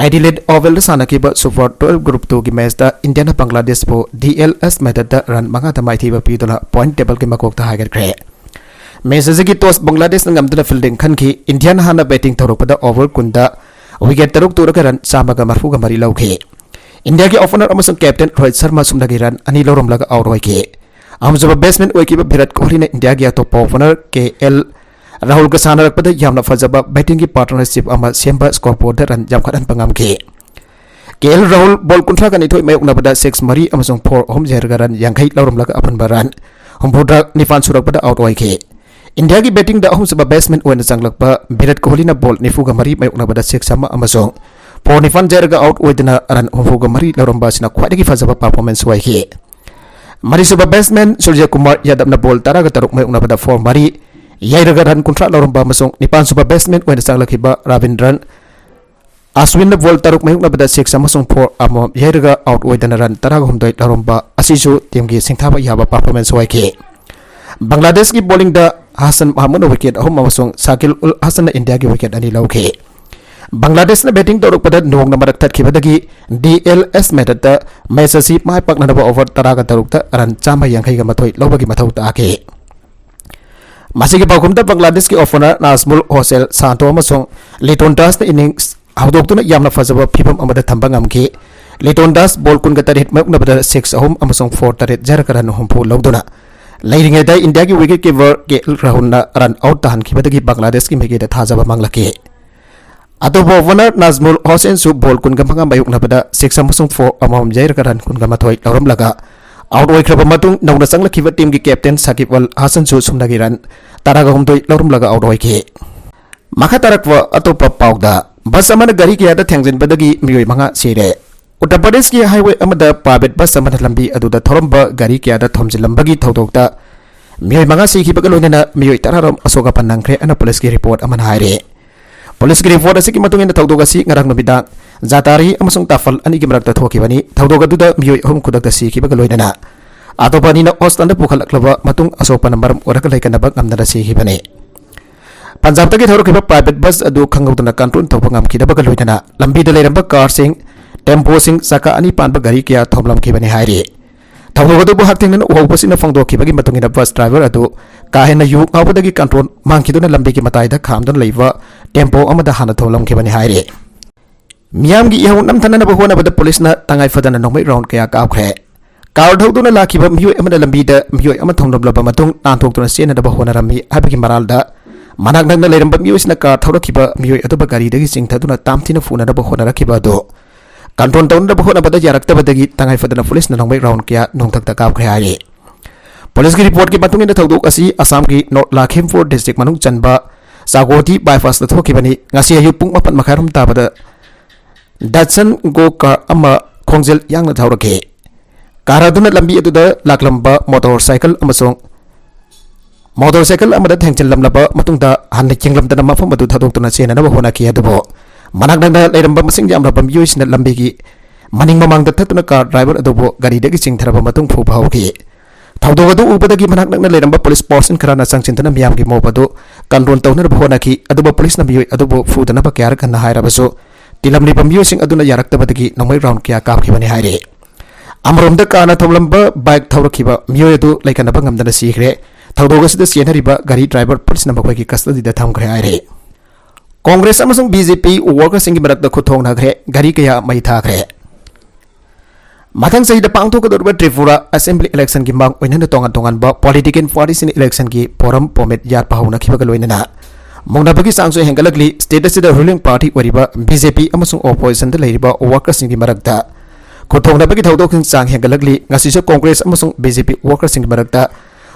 ꯑꯦꯗꯤꯂꯦꯗ ꯑꯣꯚꯦꯜꯗ ꯁꯥꯟꯅꯈꯤꯕ ꯁꯨꯄꯔ ꯇ꯭ꯋꯦꯜꯐ ꯒ꯭ꯔꯨꯞ ꯇꯨꯒꯤ ꯃꯦꯆꯇ ꯏꯟꯗꯤꯌꯥꯅ ꯕꯪꯒ꯭ꯂꯥꯗꯦꯁꯄꯨ ꯗꯤ ꯑꯦꯜ ꯑꯦꯁ ꯃꯦꯊꯗꯇ ꯔꯟ ꯃꯉꯥꯗ ꯃꯥꯏꯊꯤꯕ ꯄꯤꯗꯨꯅ ꯄꯣꯏꯟꯠ ꯇꯦꯕꯜꯒꯤ ꯃꯀꯣꯛꯇ ꯍꯥꯏꯒꯠꯈ꯭ꯔꯦ꯫ ꯃꯦꯆ ꯑꯁꯤꯒꯤ ꯇꯣꯁ ꯕꯪꯒ꯭ꯂꯥꯗꯦꯁꯅ ꯉꯝꯗꯨꯅ ꯐꯤꯜꯗꯤꯡ ꯈꯟꯈꯤ꯫ ꯏꯟꯗꯤꯌꯥꯅ ꯍꯥꯟꯅ ꯕꯦꯇꯤꯡ ꯇꯧꯔꯛꯄꯗ ꯑꯣꯚꯔ ꯀꯨꯟꯗ ꯋꯤꯀꯦꯠ ꯇꯔꯨꯛ ꯇꯨꯔꯒ ꯔꯟ ꯆꯥꯝꯃꯒ ꯃꯔꯐꯨꯒ ꯃꯔꯤ ꯂꯧꯈꯤ꯫ ꯏꯟꯗꯤꯌꯥꯒꯤ ꯑꯣꯄꯅꯔ ꯑꯃꯁꯨꯡ ꯀꯦꯞꯇꯦꯟ ꯔꯣꯍꯤꯠ ꯁꯔꯃ ꯁꯨꯞꯅꯒꯤ ꯔꯟ ꯑꯅꯤ ꯂꯧꯔꯝꯂꯒ ꯑꯥꯎꯠ ꯑꯣꯏꯈꯤ꯫ ꯑꯍꯨꯝꯁꯨꯕ ꯕꯦꯠꯁꯃꯦꯟ ꯑꯣꯏꯈꯤꯕ ꯚꯤꯔꯥꯠ ꯀꯣꯍꯂꯤꯅ ꯏꯟꯗꯤꯌꯥꯒꯤ ꯑꯇꯣꯞꯄ ꯑꯣꯄꯅꯔ ꯀꯦ ꯑꯦꯜ ꯔꯥꯍꯨꯜꯒ ꯁꯥꯟꯅꯔꯛꯄꯗ ꯌꯥꯝꯅ ꯐꯖꯕ ꯕꯦꯇꯤꯡꯒꯤ ꯄꯥꯔꯠꯅꯔꯁꯤꯞ ꯑꯃ ꯁꯦꯝꯕ ꯁ꯭ꯀꯣꯔ ꯕꯣꯔꯗ ꯔꯟ ꯌꯥꯝꯈꯠꯍꯟꯕ ꯉꯝꯈꯤ꯫ ꯀꯦ ꯑꯦꯜ ꯔꯥꯍꯨꯜ ꯕꯣꯜ ꯀꯨꯟꯊ꯭ꯔꯥꯒ ꯅꯤꯊꯣꯏ ꯃꯥꯌꯣꯛꯅꯕꯗ ꯁꯤꯛꯁ ꯃꯔꯤ ꯑꯃꯁꯨꯡ ꯐꯣꯔ ꯑꯍꯨꯝ ꯌꯩꯔꯒ ꯔꯟ ꯌꯥꯡꯈꯩ ꯂꯧꯔꯝꯂꯒ ꯑꯄꯨꯟꯕ ꯔꯟ ꯍꯨꯝꯐꯨꯇꯔꯥ ꯅꯤꯄꯥꯟ ꯁꯨꯔꯛꯄꯗ ꯑꯥꯎꯠ ꯑꯣꯏꯈꯤ꯫ ꯏꯟꯗꯤꯌꯥꯒꯤ ꯕꯦꯇꯤꯡꯗ ꯑꯍꯨꯝꯁꯨꯕ ꯕꯦꯠꯁꯃꯦꯟ ꯑꯣꯏꯅ ꯆꯪꯂꯛꯄ ꯚꯤꯔꯥꯠ ꯀꯣꯍꯂꯤꯅ ꯕꯣꯜ ꯅꯤꯐꯨꯒ ꯃꯔꯤ ꯃꯥꯌꯣꯛꯅꯕꯗ ꯁꯤꯛꯁ ꯑꯃ ꯑꯃꯁꯨꯡ ꯐꯣꯔ ꯅꯤꯄꯥꯟ ꯌꯩꯔꯒ ꯑꯥꯎꯠ ꯑꯣꯏꯗꯨꯅ ꯔꯟ ꯍꯨꯝꯐꯨꯒ ꯃꯔꯤ ꯂꯧꯔꯝꯕ ꯑꯁꯤꯅ ꯈ꯭ꯋꯥꯏꯗꯒꯤ ꯐꯖꯕ ꯄꯥꯔꯐꯣꯔꯃꯦꯟꯁ ꯑꯣꯏꯈꯤ꯫ ꯃꯔꯤꯁꯨꯕ ꯕꯦꯠꯁꯃꯦꯟ ꯁꯨꯔꯖꯌ ꯀꯨꯃꯥꯔ ꯌꯥꯗꯕꯅ ꯕꯣꯜ ꯇꯔꯥꯒ ꯇꯔꯨꯛ ꯃꯥꯌꯣꯛꯅꯕꯗ ꯐꯣꯔ ꯃꯔꯤ ꯌꯩꯔꯒ ꯔꯟ ꯀꯨꯟꯊ꯭ꯔꯥ ꯂꯧꯔꯝꯕ ꯑꯃꯁꯨꯡ ꯅꯤꯄꯥꯟꯁꯨꯕ ꯕꯦꯠꯁꯃꯦꯟ ꯑꯣꯏꯅ ꯆꯪꯂꯛꯈꯤꯕ ꯔꯕꯤꯟꯗ꯭ꯔꯟ ꯑꯁ꯭ꯋꯤꯟꯅ ꯕꯣꯜ ꯇꯔꯨꯛ ꯃꯥꯌꯣꯛꯅꯕꯗ ꯁꯤꯛꯁ ꯑꯃꯁꯨꯡ ꯐꯣꯔ ꯑꯃꯃꯝ ꯌꯩꯔꯒ ꯑꯥꯎꯠ ꯑꯣꯏꯗꯅ ꯔꯟ ꯇꯔꯥꯒ ꯍꯨꯝꯗꯣꯏ ꯂꯧꯔꯝꯕ ꯑꯁꯤꯁꯨ ꯇꯤꯝꯒꯤ ꯁꯤꯡꯊꯥꯕ ꯌꯥꯕ ꯄꯥꯔꯐꯣꯔꯃꯦꯟꯁ ꯑꯣꯏꯈꯤ꯫ ꯕꯪꯒ꯭ꯂꯥꯗꯦꯁꯀꯤ ꯕꯣꯂꯤꯡꯗ ꯍꯥꯁꯟ ꯃꯍꯃꯨꯗꯅ ꯋꯤꯀꯦꯠ ꯑꯍꯨꯝ ꯑꯃꯁꯨꯡ ꯁꯥꯀꯤꯜ ꯎꯜ ꯍꯥꯁꯟꯅ ꯏꯟꯗꯤꯌꯥꯒꯤ ꯋꯤꯀꯦꯠ ꯑꯅꯤ ꯂꯧꯈꯤ꯫ ꯕꯪꯒ꯭ꯂꯥꯗꯦꯁꯅ ꯕꯦꯇꯤꯡ ꯇꯧꯔꯛꯄꯗ ꯅꯣꯡꯅ ꯃꯔꯛ ꯊꯠꯈꯤꯕꯗꯒꯤ ꯗꯤ ꯑꯦꯜ ꯑꯦꯁ ꯃꯦꯊꯠꯇ ꯃꯦꯆ ꯑꯁꯤ ꯃꯥꯏ ꯄꯥꯛꯅꯅꯕ ꯑꯣꯚꯔ ꯇꯔꯥꯒ ꯇꯔꯨꯛꯇ ꯔꯟ ꯆꯥꯝꯃ ꯌꯥꯡꯈꯩꯒ ꯃꯥꯊꯣꯏ ꯂꯧꯕꯒꯤ ꯃꯊꯧ ꯇꯥꯈꯤ꯫ ꯃꯁꯤꯒꯤ ꯄꯥꯎꯈꯨꯝꯗ ꯕꯪꯒ꯭ꯂꯥꯗꯦꯁꯀꯤ ꯑꯣꯄꯅꯔ ꯅꯥꯖꯃꯨꯜ ꯍꯣꯁꯦꯟ ꯁꯥꯟꯇꯣ ꯑꯃꯁꯨꯡ ꯂꯤꯇꯣꯟ ꯗꯥꯁꯅ ꯏꯅꯤꯡꯁ ꯍꯧꯗꯣꯛꯇꯨꯅ ꯌꯥꯝꯅ ꯐꯖꯕ ꯐꯤꯚꯝ ꯑꯃꯗ ꯊꯝꯕ ꯉꯝꯈꯤ꯫ ꯂꯤꯇꯣꯟ ꯗꯥꯁ ꯕꯣꯜ ꯀꯨꯟꯒ ꯇꯔꯦꯠ ꯃꯥꯌꯣꯛꯅꯕꯗ ꯁꯤꯛꯁ ꯑꯍꯨꯝ ꯑꯃꯁꯨꯡ ꯐꯣꯔ ꯇꯔꯦꯠ ꯌꯩꯔꯒ ꯔꯟ ꯍꯨꯝꯐꯨ ꯂꯧꯗꯨꯅ ꯂꯩꯔꯤꯉꯩꯗ ꯏꯟꯗꯤꯌꯥꯒꯤ ꯋꯤꯀꯦꯠ ꯀꯤꯄꯔ ꯀꯦ ꯑꯦꯜ ꯔꯥꯍꯨꯜꯅ ꯔꯟ ꯑꯥꯎꯠ ꯇꯥꯍꯟꯈꯤꯕꯗꯒꯤ ꯕꯪꯒ꯭ꯂꯥꯗꯦꯁꯀꯤ ꯃꯥꯏꯀꯩꯗ ꯊꯥꯖꯕ ꯃꯥꯡꯂꯛꯈꯤ꯫ ꯑꯇꯣꯞꯄ ꯑꯣꯄꯅꯔ ꯅꯥꯖꯃꯨꯜ ꯍꯣꯁꯦꯟꯁꯨ ꯕꯣꯜ ꯀꯨꯟꯒ ꯃꯉꯥ ꯃꯥꯌꯣꯛꯅꯕꯗ ꯁꯤꯛꯁ ꯑꯃꯁꯨꯡ ꯐꯣꯔ ꯑꯃꯃꯝ ꯌꯩꯔꯒ ꯔꯟ ꯀꯨꯟꯒ ꯃꯥꯊꯣꯏ ꯂꯧꯔꯝꯂꯒ ꯑꯥꯎꯠ ꯑꯣꯏꯈ꯭ꯔꯕ ꯃꯇꯨꯡ ꯅꯧꯅ ꯆꯪꯂꯛꯈꯤꯕ ꯇꯤꯝꯒꯤ ꯀꯦꯞꯇꯦꯟ ꯁꯥꯀꯤꯕ ꯑꯜ ꯍꯥꯁꯟꯁꯨ ꯁꯨꯞꯅꯒꯤ ꯔꯟ ꯇꯔꯥꯒ ꯍꯨꯝꯗꯣꯏ ꯂꯧꯔꯝꯂꯒ ꯑꯥꯎꯠ ꯑꯣꯏꯈꯤ꯫ ꯃꯈꯥ ꯇꯥꯔꯛꯄ ꯑꯇꯣꯞꯄ ꯄꯥꯎꯗ, ꯕꯁ ꯑꯃꯅ ꯒꯥꯔꯤ ꯀꯌꯥꯗ ꯊꯦꯡꯖꯤꯟꯕꯗꯒꯤ ꯃꯤꯑꯣꯏ ꯃꯉꯥ ꯁꯤꯔꯦ꯫ ꯎꯠꯇꯔ ꯄ꯭ꯔꯗꯦꯁꯀꯤ ꯍꯥꯏꯋꯦ ꯑꯃꯗ ꯄ꯭ꯔꯥꯏꯚꯦꯠ ꯕꯁ ꯑꯃꯅ ꯂꯝꯕꯤ ꯑꯗꯨꯗ ꯊꯧꯔꯝꯕ ꯒꯥꯔꯤ ꯀꯌꯥꯗ ꯊꯣꯝꯖꯤꯜꯂꯝꯕꯒꯤ ꯊꯧꯗꯣꯛꯇ ꯃꯤꯑꯣꯏ ꯃꯉꯥ ꯁꯤꯈꯤꯕꯒ ꯂꯣꯏꯅꯅ ꯃꯤꯑꯣꯏ ꯇꯔꯥꯔꯣꯝ ꯑꯁꯣꯛ ꯑꯄꯟ ꯅꯪꯈ꯭ꯔꯦ ꯍꯥꯏꯅ ꯄꯨꯂꯤꯁꯀꯤ ꯔꯤꯄꯣꯔꯠ ꯑꯃꯅ ꯍꯥꯏꯔꯤ꯫ ꯄꯨꯂꯤꯁꯀꯤ ꯔꯤꯄꯣꯔꯠ ꯑꯁꯤꯒꯤ ꯃꯇꯨꯡ ꯏꯟꯅ ꯊꯧꯗꯣꯛ ꯑꯁꯤ ꯉꯔꯥꯡ ꯅꯨꯃꯤꯗꯥꯡ ꯖꯥꯇꯥꯔꯤ ꯑꯃꯁꯨꯡ ꯇꯥꯐꯜ ꯑꯅꯤꯒꯤ ꯃꯔꯛꯇ ꯊꯣꯛꯈꯤꯕꯅꯤ꯫ ꯊꯧꯗꯣꯛ ꯑꯗꯨꯗ ꯃꯤꯑꯣꯏ ꯑꯍꯨꯝ ꯈꯨꯗꯛꯇ ꯁꯤꯈꯤꯕꯒ ꯂꯣꯏꯅꯅ ꯑꯇꯣꯞꯄ ꯑꯅꯤꯅ ꯍꯣꯁꯄꯤꯇꯥꯜꯗ ꯄꯨꯈꯠꯂꯛꯂꯕ ꯃꯇꯨꯡ ꯑꯁꯣꯛꯄꯅ ꯃꯔꯝ ꯑꯣꯏꯔꯒ ꯂꯩꯀꯟꯅꯕ ꯉꯝꯗꯅ ꯁꯤꯈꯤꯕꯅꯤ꯫ ꯄꯟꯖꯥꯕꯇꯒꯤ ꯊꯧꯔꯛꯈꯤꯕ ꯄ꯭ꯔꯥꯏꯚꯦꯠ ꯕꯁ ꯑꯗꯨ ꯈꯪꯍꯧꯗꯅ ꯀꯟꯇ꯭ꯔꯣꯜ ꯇꯧꯕ ꯉꯝꯈꯤꯗꯕꯒ ꯂꯣꯏꯅꯅ ꯂꯝꯕꯤꯗ ꯂꯩꯔꯝꯕ ꯀꯥꯔꯁꯤꯡ, ꯇꯦꯝꯄꯣꯁꯤꯡ, ꯆꯀꯥ ꯑꯅꯤ ꯄꯥꯟꯕ ꯒꯥꯔꯤ ꯀꯌꯥ ꯊꯣꯝꯂꯝꯈꯤꯕꯅꯤ ꯍꯥꯏꯔꯤ꯫ ꯊꯧꯗꯣꯛ ꯑꯗꯨꯕꯨ ꯍꯛꯊꯦꯡꯅꯅ ꯎꯍꯧꯕꯁꯤꯡꯅ ꯐꯣꯡꯗꯣꯛꯈꯤꯕꯒꯤ ꯃꯇꯨꯡ ꯏꯟꯅ ꯕꯁ ꯗ꯭ꯔꯥꯏꯚꯔ ꯑꯗꯨ ꯀꯥ ꯍꯦꯟꯅ ꯌꯨ ꯉꯥꯎꯕꯗꯒꯤ ꯀꯟꯇ꯭ꯔꯣꯜ ꯃꯥꯡꯈꯤꯗꯨꯅ ꯂꯝꯕꯤꯒꯤ ꯃꯇꯥꯏꯗ ꯈꯥꯝꯗꯨꯅ ꯂꯩꯕ ꯇꯦꯝꯄꯣ ꯑꯃꯗ ꯍꯥꯟꯅ ꯊꯣꯝꯂꯝꯈꯤꯕꯅꯤ ꯍꯥꯏꯔꯤ꯫ ꯃꯤꯌꯥꯝꯒꯤ ꯏꯍꯧ ꯅꯝꯊꯅꯅꯕ ꯍꯣꯠꯅꯕꯗ ꯄꯨꯂꯤꯁꯅ ꯇꯉꯥꯏ ꯐꯗꯅ ꯅꯣꯡꯃꯩ ꯔꯥꯎꯟ ꯀꯌꯥ ꯀꯥꯞꯈ꯭ꯔꯦ꯫ ꯀꯥꯔ ꯊꯧꯗꯨꯅ ꯂꯥꯛꯈꯤꯕ ꯃꯤꯑꯣꯏ ꯑꯃꯅ ꯂꯝꯕꯤꯗ ꯃꯤꯑꯣꯏ ꯑꯃ ꯊꯣꯝꯂꯝꯂꯕ ꯃꯇꯨꯡ ꯅꯥꯟꯊꯣꯛꯇꯨꯅ ꯆꯦꯟꯅꯅꯕ ꯍꯣꯠꯅꯔꯝꯃꯤ ꯍꯥꯏꯕꯒꯤ ꯃꯔꯥꯜꯗ ꯃꯅꯥꯛ ꯅꯛꯅ ꯂꯩꯔꯝꯕ ꯃꯤꯑꯣꯏꯁꯤꯅ ꯀꯥꯔ ꯊꯧꯔꯛꯈꯤꯕ ꯃꯤꯑꯣꯏ ꯑꯗꯨꯕꯨ ꯒꯥꯔꯤꯗꯒꯤ ꯆꯤꯡꯊꯗꯨꯅ ꯇꯥꯝꯊꯤꯅ ꯐꯨꯅꯅꯕ ꯍꯣꯠꯅꯔꯛꯈꯤꯕ ꯑꯗꯨ ꯀꯟꯇ꯭ꯔꯣꯜ ꯇꯧꯅꯅꯕ ꯍꯣꯠꯅꯕꯗ ꯌꯥꯔꯛꯇꯕꯗꯒꯤ ꯇꯉꯥꯏ ꯐꯗꯅ ꯄꯨꯂꯤꯁꯅ ꯅꯣꯡꯃꯩ ꯔꯥꯎꯟ ꯀꯌꯥ ꯅꯣꯡꯊꯛꯇ ꯀꯥꯞꯈ꯭ꯔꯦ ꯍꯥꯏꯔꯤ꯫ ꯄꯨꯂꯤꯁꯀꯤ ꯔꯤꯄꯣꯔꯠꯀꯤ ꯃꯇꯨꯡ ꯏꯟꯅ ꯊꯧꯗꯣꯛ ꯑꯁꯤ ꯑꯁꯥꯝꯒꯤ ꯅꯣꯔꯠ ꯂꯥꯈꯤꯝꯄꯨꯔ ꯗꯤꯁꯇ꯭ꯔꯤꯛ ꯃꯅꯨꯡ ꯆꯟꯕ ꯆꯥꯒꯣꯗꯤ ꯕꯥꯏꯄꯥꯁꯇ ꯊꯣꯛꯈꯤꯕꯅꯤ꯫ ꯉꯁꯤ ꯑꯌꯨꯛ ꯄꯨꯡ ꯃꯥꯄꯟ ꯃꯈꯥꯏꯔꯣꯝ ꯇꯥꯕꯗ ꯗꯠꯁꯟ ꯒꯣ ꯀꯥꯔ ꯑꯃ ꯈꯣꯡꯖꯦꯜ ꯌꯥꯡꯅ ꯊꯧꯔꯛꯈꯤ꯫ ꯀꯥꯔ ꯑꯗꯨꯅ ꯂꯝꯕꯤ ꯑꯗꯨꯗ ꯂꯥꯛꯂꯝꯕ ꯃꯣꯇꯣꯔ ꯁꯥꯏꯀꯜ ꯑꯃꯁꯨꯡ ꯃꯣꯇꯣꯔ ꯁꯥꯏꯀꯜ ꯑꯃꯗ ꯊꯦꯡꯖꯤꯜꯂꯝꯂꯕ ꯃꯇꯨꯡꯗ ꯍꯟꯅ ꯌꯦꯡꯂꯝꯗꯅ ꯃꯐꯝ ꯑꯗꯨ ꯊꯥꯗꯣꯛꯇꯨꯅ ꯆꯦꯟꯅꯅꯕ ꯍꯣꯠꯅꯈꯤ꯫ ꯑꯗꯨꯕꯨ ꯃꯅꯥꯛ ꯅꯛꯅ ꯂꯩꯔꯝꯕ ꯃꯁꯤꯡ ꯌꯥꯝꯂꯕ ꯃꯤꯑꯣꯏꯁꯤꯡꯅ ꯂꯝꯕꯤꯒꯤ ꯃꯅꯤꯡ ꯃꯃꯥꯡꯗ ꯊꯠꯇꯨꯅ ꯀꯥꯔ ꯗ꯭ꯔꯥꯏꯚꯔ ꯑꯗꯨꯕꯨ ꯒꯥꯔꯤꯗꯒꯤ ꯆꯤꯡꯊꯔꯕ ꯃꯇꯨꯡ ꯐꯨꯕ ꯍꯧꯈꯤ꯫ ꯊꯧꯗꯣꯛ ꯑꯗꯨ ꯎꯕꯗꯒꯤ ꯃꯅꯥꯛ ꯅꯛꯅ ꯂꯩꯔꯝꯕ ꯄꯨꯂꯤꯁ ꯐꯣꯔꯁꯁꯤꯡ ꯈꯔꯅ ꯆꯪꯁꯤꯟꯗꯨꯅ ꯃꯤꯌꯥꯝꯒꯤ ꯃꯣꯞ ꯑꯗꯨ ꯀꯟꯇ꯭ꯔꯣꯜ ꯇꯧꯅꯅꯕ ꯍꯣꯠꯅꯈꯤ, ꯑꯗꯨꯕꯨ ꯄꯨꯂꯤꯁꯅ ꯃꯤꯑꯣꯏ ꯑꯗꯨꯕꯨ ꯐꯨꯗꯅꯕ ꯀꯌꯥꯔꯛ ꯍꯟꯅ ꯍꯥꯏꯔꯕꯁꯨ ꯇꯤꯜꯂꯝꯂꯤꯕ ꯃꯤꯑꯣꯏꯁꯤꯡ ꯑꯗꯨꯅ ꯌꯥꯔꯛꯇꯕꯗꯒꯤ ꯅꯣꯡꯃꯩ ꯔꯥꯎꯟ ꯀꯌꯥ ꯀꯥꯞꯈꯤꯕꯅꯤ ꯍꯥꯏꯔꯤ꯫ ꯑꯃꯔꯣꯝꯗ ꯀꯥꯔꯅ ꯊꯧꯂꯝꯕ ꯕꯥꯏꯛ ꯊꯧꯔꯛꯈꯤꯕ ꯃꯤꯑꯣꯏ ꯑꯗꯨ ꯂꯩꯈꯠꯅꯕ ꯉꯝꯗꯅ ꯁꯤꯈ꯭ꯔꯦ꯫ ꯊꯧꯗꯣꯛ ꯑꯁꯤꯗ ꯆꯦꯟꯅꯔꯤꯕ ꯒꯥꯔꯤ ꯗ꯭ꯔꯥꯏꯚꯔ ꯄꯨꯂꯤꯁꯅ ꯃꯈꯣꯏꯒꯤ ꯀꯁꯇꯗꯤꯗ ꯊꯝꯈ꯭ꯔꯦ ꯍꯥꯏꯔꯤ꯫ ꯀꯣꯡꯒ꯭ꯔꯦꯁ ꯑꯃꯁꯨꯡ ꯕꯤ ꯖꯦ ꯄꯤ ꯋꯥꯔꯀꯔꯁꯤꯡꯒꯤ ꯃꯔꯛꯇ ꯈꯨꯠꯊꯣꯡꯅꯈ꯭ꯔꯦ, ꯒꯥꯔꯤ ꯀꯌꯥ ꯃꯩ ꯊꯥꯈ꯭ꯔꯦ꯫ ꯃꯊꯪ ꯆꯍꯤꯗ ꯄꯥꯡꯊꯣꯛꯀꯗꯧꯔꯤꯕ ꯇ꯭ꯔꯤꯄꯨꯔꯥ ꯑꯦꯁꯦꯝꯕ꯭ꯂꯤ ꯏꯂꯦꯛꯁꯟꯒꯤ ꯃꯥꯡ ꯑꯣꯏꯅꯅ ꯇꯣꯉꯥꯟ ꯇꯣꯉꯥꯟꯕ ꯄꯣꯂꯤꯇꯤꯀꯦꯜ ꯄꯥꯔꯇꯤꯁꯤꯡꯅ ꯏꯂꯦꯛꯁꯟꯒꯤ ꯐꯣꯔꯝ ꯄꯔꯃꯤꯠ ꯌꯥꯠꯄ ꯍꯧꯅꯈꯤꯕꯒ ꯂꯣꯏꯅꯅ ꯃꯨꯛꯅꯕꯒꯤ ꯆꯥꯡꯁꯨ ꯍꯦꯟꯒꯠꯂꯛꯂꯤ꯫ ꯁ꯭ꯇꯦꯠ ꯑꯁꯤꯗ ꯔꯨꯂꯤꯡ ꯄꯥꯔꯇꯤ ꯑꯣꯏꯔꯤꯕ ꯕꯤ ꯖꯦ ꯄꯤ ꯑꯃꯁꯨꯡ ꯑꯣꯄꯣꯖꯤꯁꯟꯗ ꯂꯩꯔꯤꯕ ꯋꯥꯔꯀꯔꯁꯤꯡꯒꯤ ꯃꯔꯛꯇ ꯈꯨꯠꯊꯣꯛꯅꯕꯒꯤ ꯊꯧꯗꯣꯛꯁꯤꯡ ꯆꯥꯡ ꯍꯦꯟꯒꯠꯂꯛꯂꯤ꯫ ꯉꯁꯤꯁꯨ ꯀꯣꯡꯒ꯭ꯔꯦꯁ ꯑꯃꯁꯨꯡ ꯕꯤ ꯖꯦ ꯄꯤ ꯋꯥꯔꯀꯔꯁꯤꯡꯒꯤ ꯃꯔꯛꯇ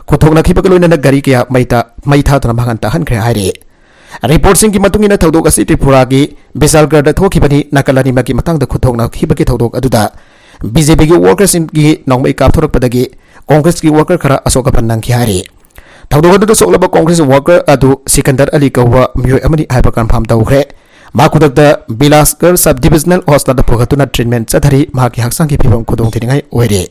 ꯈꯨꯠꯊꯣꯛꯅꯈꯤꯕꯒ ꯂꯣꯏꯅꯅ ꯒꯥꯔꯤ ꯀꯌꯥ ꯃꯩ ꯊꯥ-, ꯃꯩ ꯊꯥꯗꯨꯅ ꯃꯥꯡꯍꯟ ꯇꯥꯛꯍꯟꯈ꯭ꯔꯦ ꯍꯥꯏꯔꯤ꯫ ꯔꯤꯄꯣꯔꯠꯁꯤꯡꯒꯤ ꯃꯇꯨꯡ ꯏꯟꯅ ꯊꯧꯗꯣꯛ ꯑꯁꯤ ꯇ꯭ꯔꯤꯄꯨꯔꯥꯒꯤ ꯕꯤꯁꯥꯜꯒꯔꯗ ꯊꯣꯛꯈꯤꯕꯅꯤ꯫ ꯅꯥꯀꯜ ꯑꯅꯤꯃꯛꯀꯤ ꯃꯇꯥꯡꯗ ꯈꯨꯠꯊꯣꯛꯅꯈꯤꯕꯒꯤ ꯊꯧꯗꯣꯛ ꯑꯗꯨꯗ ꯕꯤ ꯖꯦ ꯄꯤꯒꯤ ꯋꯥꯔꯀꯔꯁꯤꯡꯒꯤ ꯅꯣꯡꯃꯩ ꯀꯥꯞꯊꯣꯔꯛꯄꯗꯒꯤ ꯀꯣꯡꯒ꯭ꯔꯦꯁꯀꯤ ꯋꯥꯔꯀꯔ ꯈꯔ ꯑꯁꯣꯛ ꯑꯄꯟ ꯅꯪꯈꯤ ꯍꯥꯏꯔꯤ꯫ ꯊꯧꯗꯣꯛ ꯑꯗꯨꯗ ꯁꯣꯛꯂꯕ ꯀꯣꯡꯒ꯭ꯔꯦꯁ ꯋꯥꯔꯀꯔ ꯑꯗꯨ ꯁꯤꯀꯟꯗꯔ ꯑꯂꯤ ꯀꯧꯕ ꯃꯤꯑꯣꯏ ꯑꯃꯅꯤ ꯍꯥꯏꯕ ꯀꯟꯐꯥꯔꯝ ꯇꯧꯈ꯭ꯔꯦ꯫ ꯃꯥ ꯈꯨꯗꯛꯇ ꯕꯤꯂꯥꯁꯒꯔ ꯁꯕ ꯗꯤꯕꯤꯖꯅꯦꯜ ꯍꯣꯁꯄꯤꯇꯥꯜꯗ ꯄꯨꯈꯠꯇꯨꯅ ꯇ꯭ꯔꯤꯠꯃꯦꯟ ꯆꯠꯊꯔꯤ꯫ ꯃꯍꯥꯛꯀꯤ ꯍꯛꯆꯥꯡꯒꯤ ꯐꯤꯕꯝ ꯈꯨꯗꯣꯡꯊꯤꯅꯤꯡꯉꯥꯏ ꯑꯣꯏꯔꯦ꯫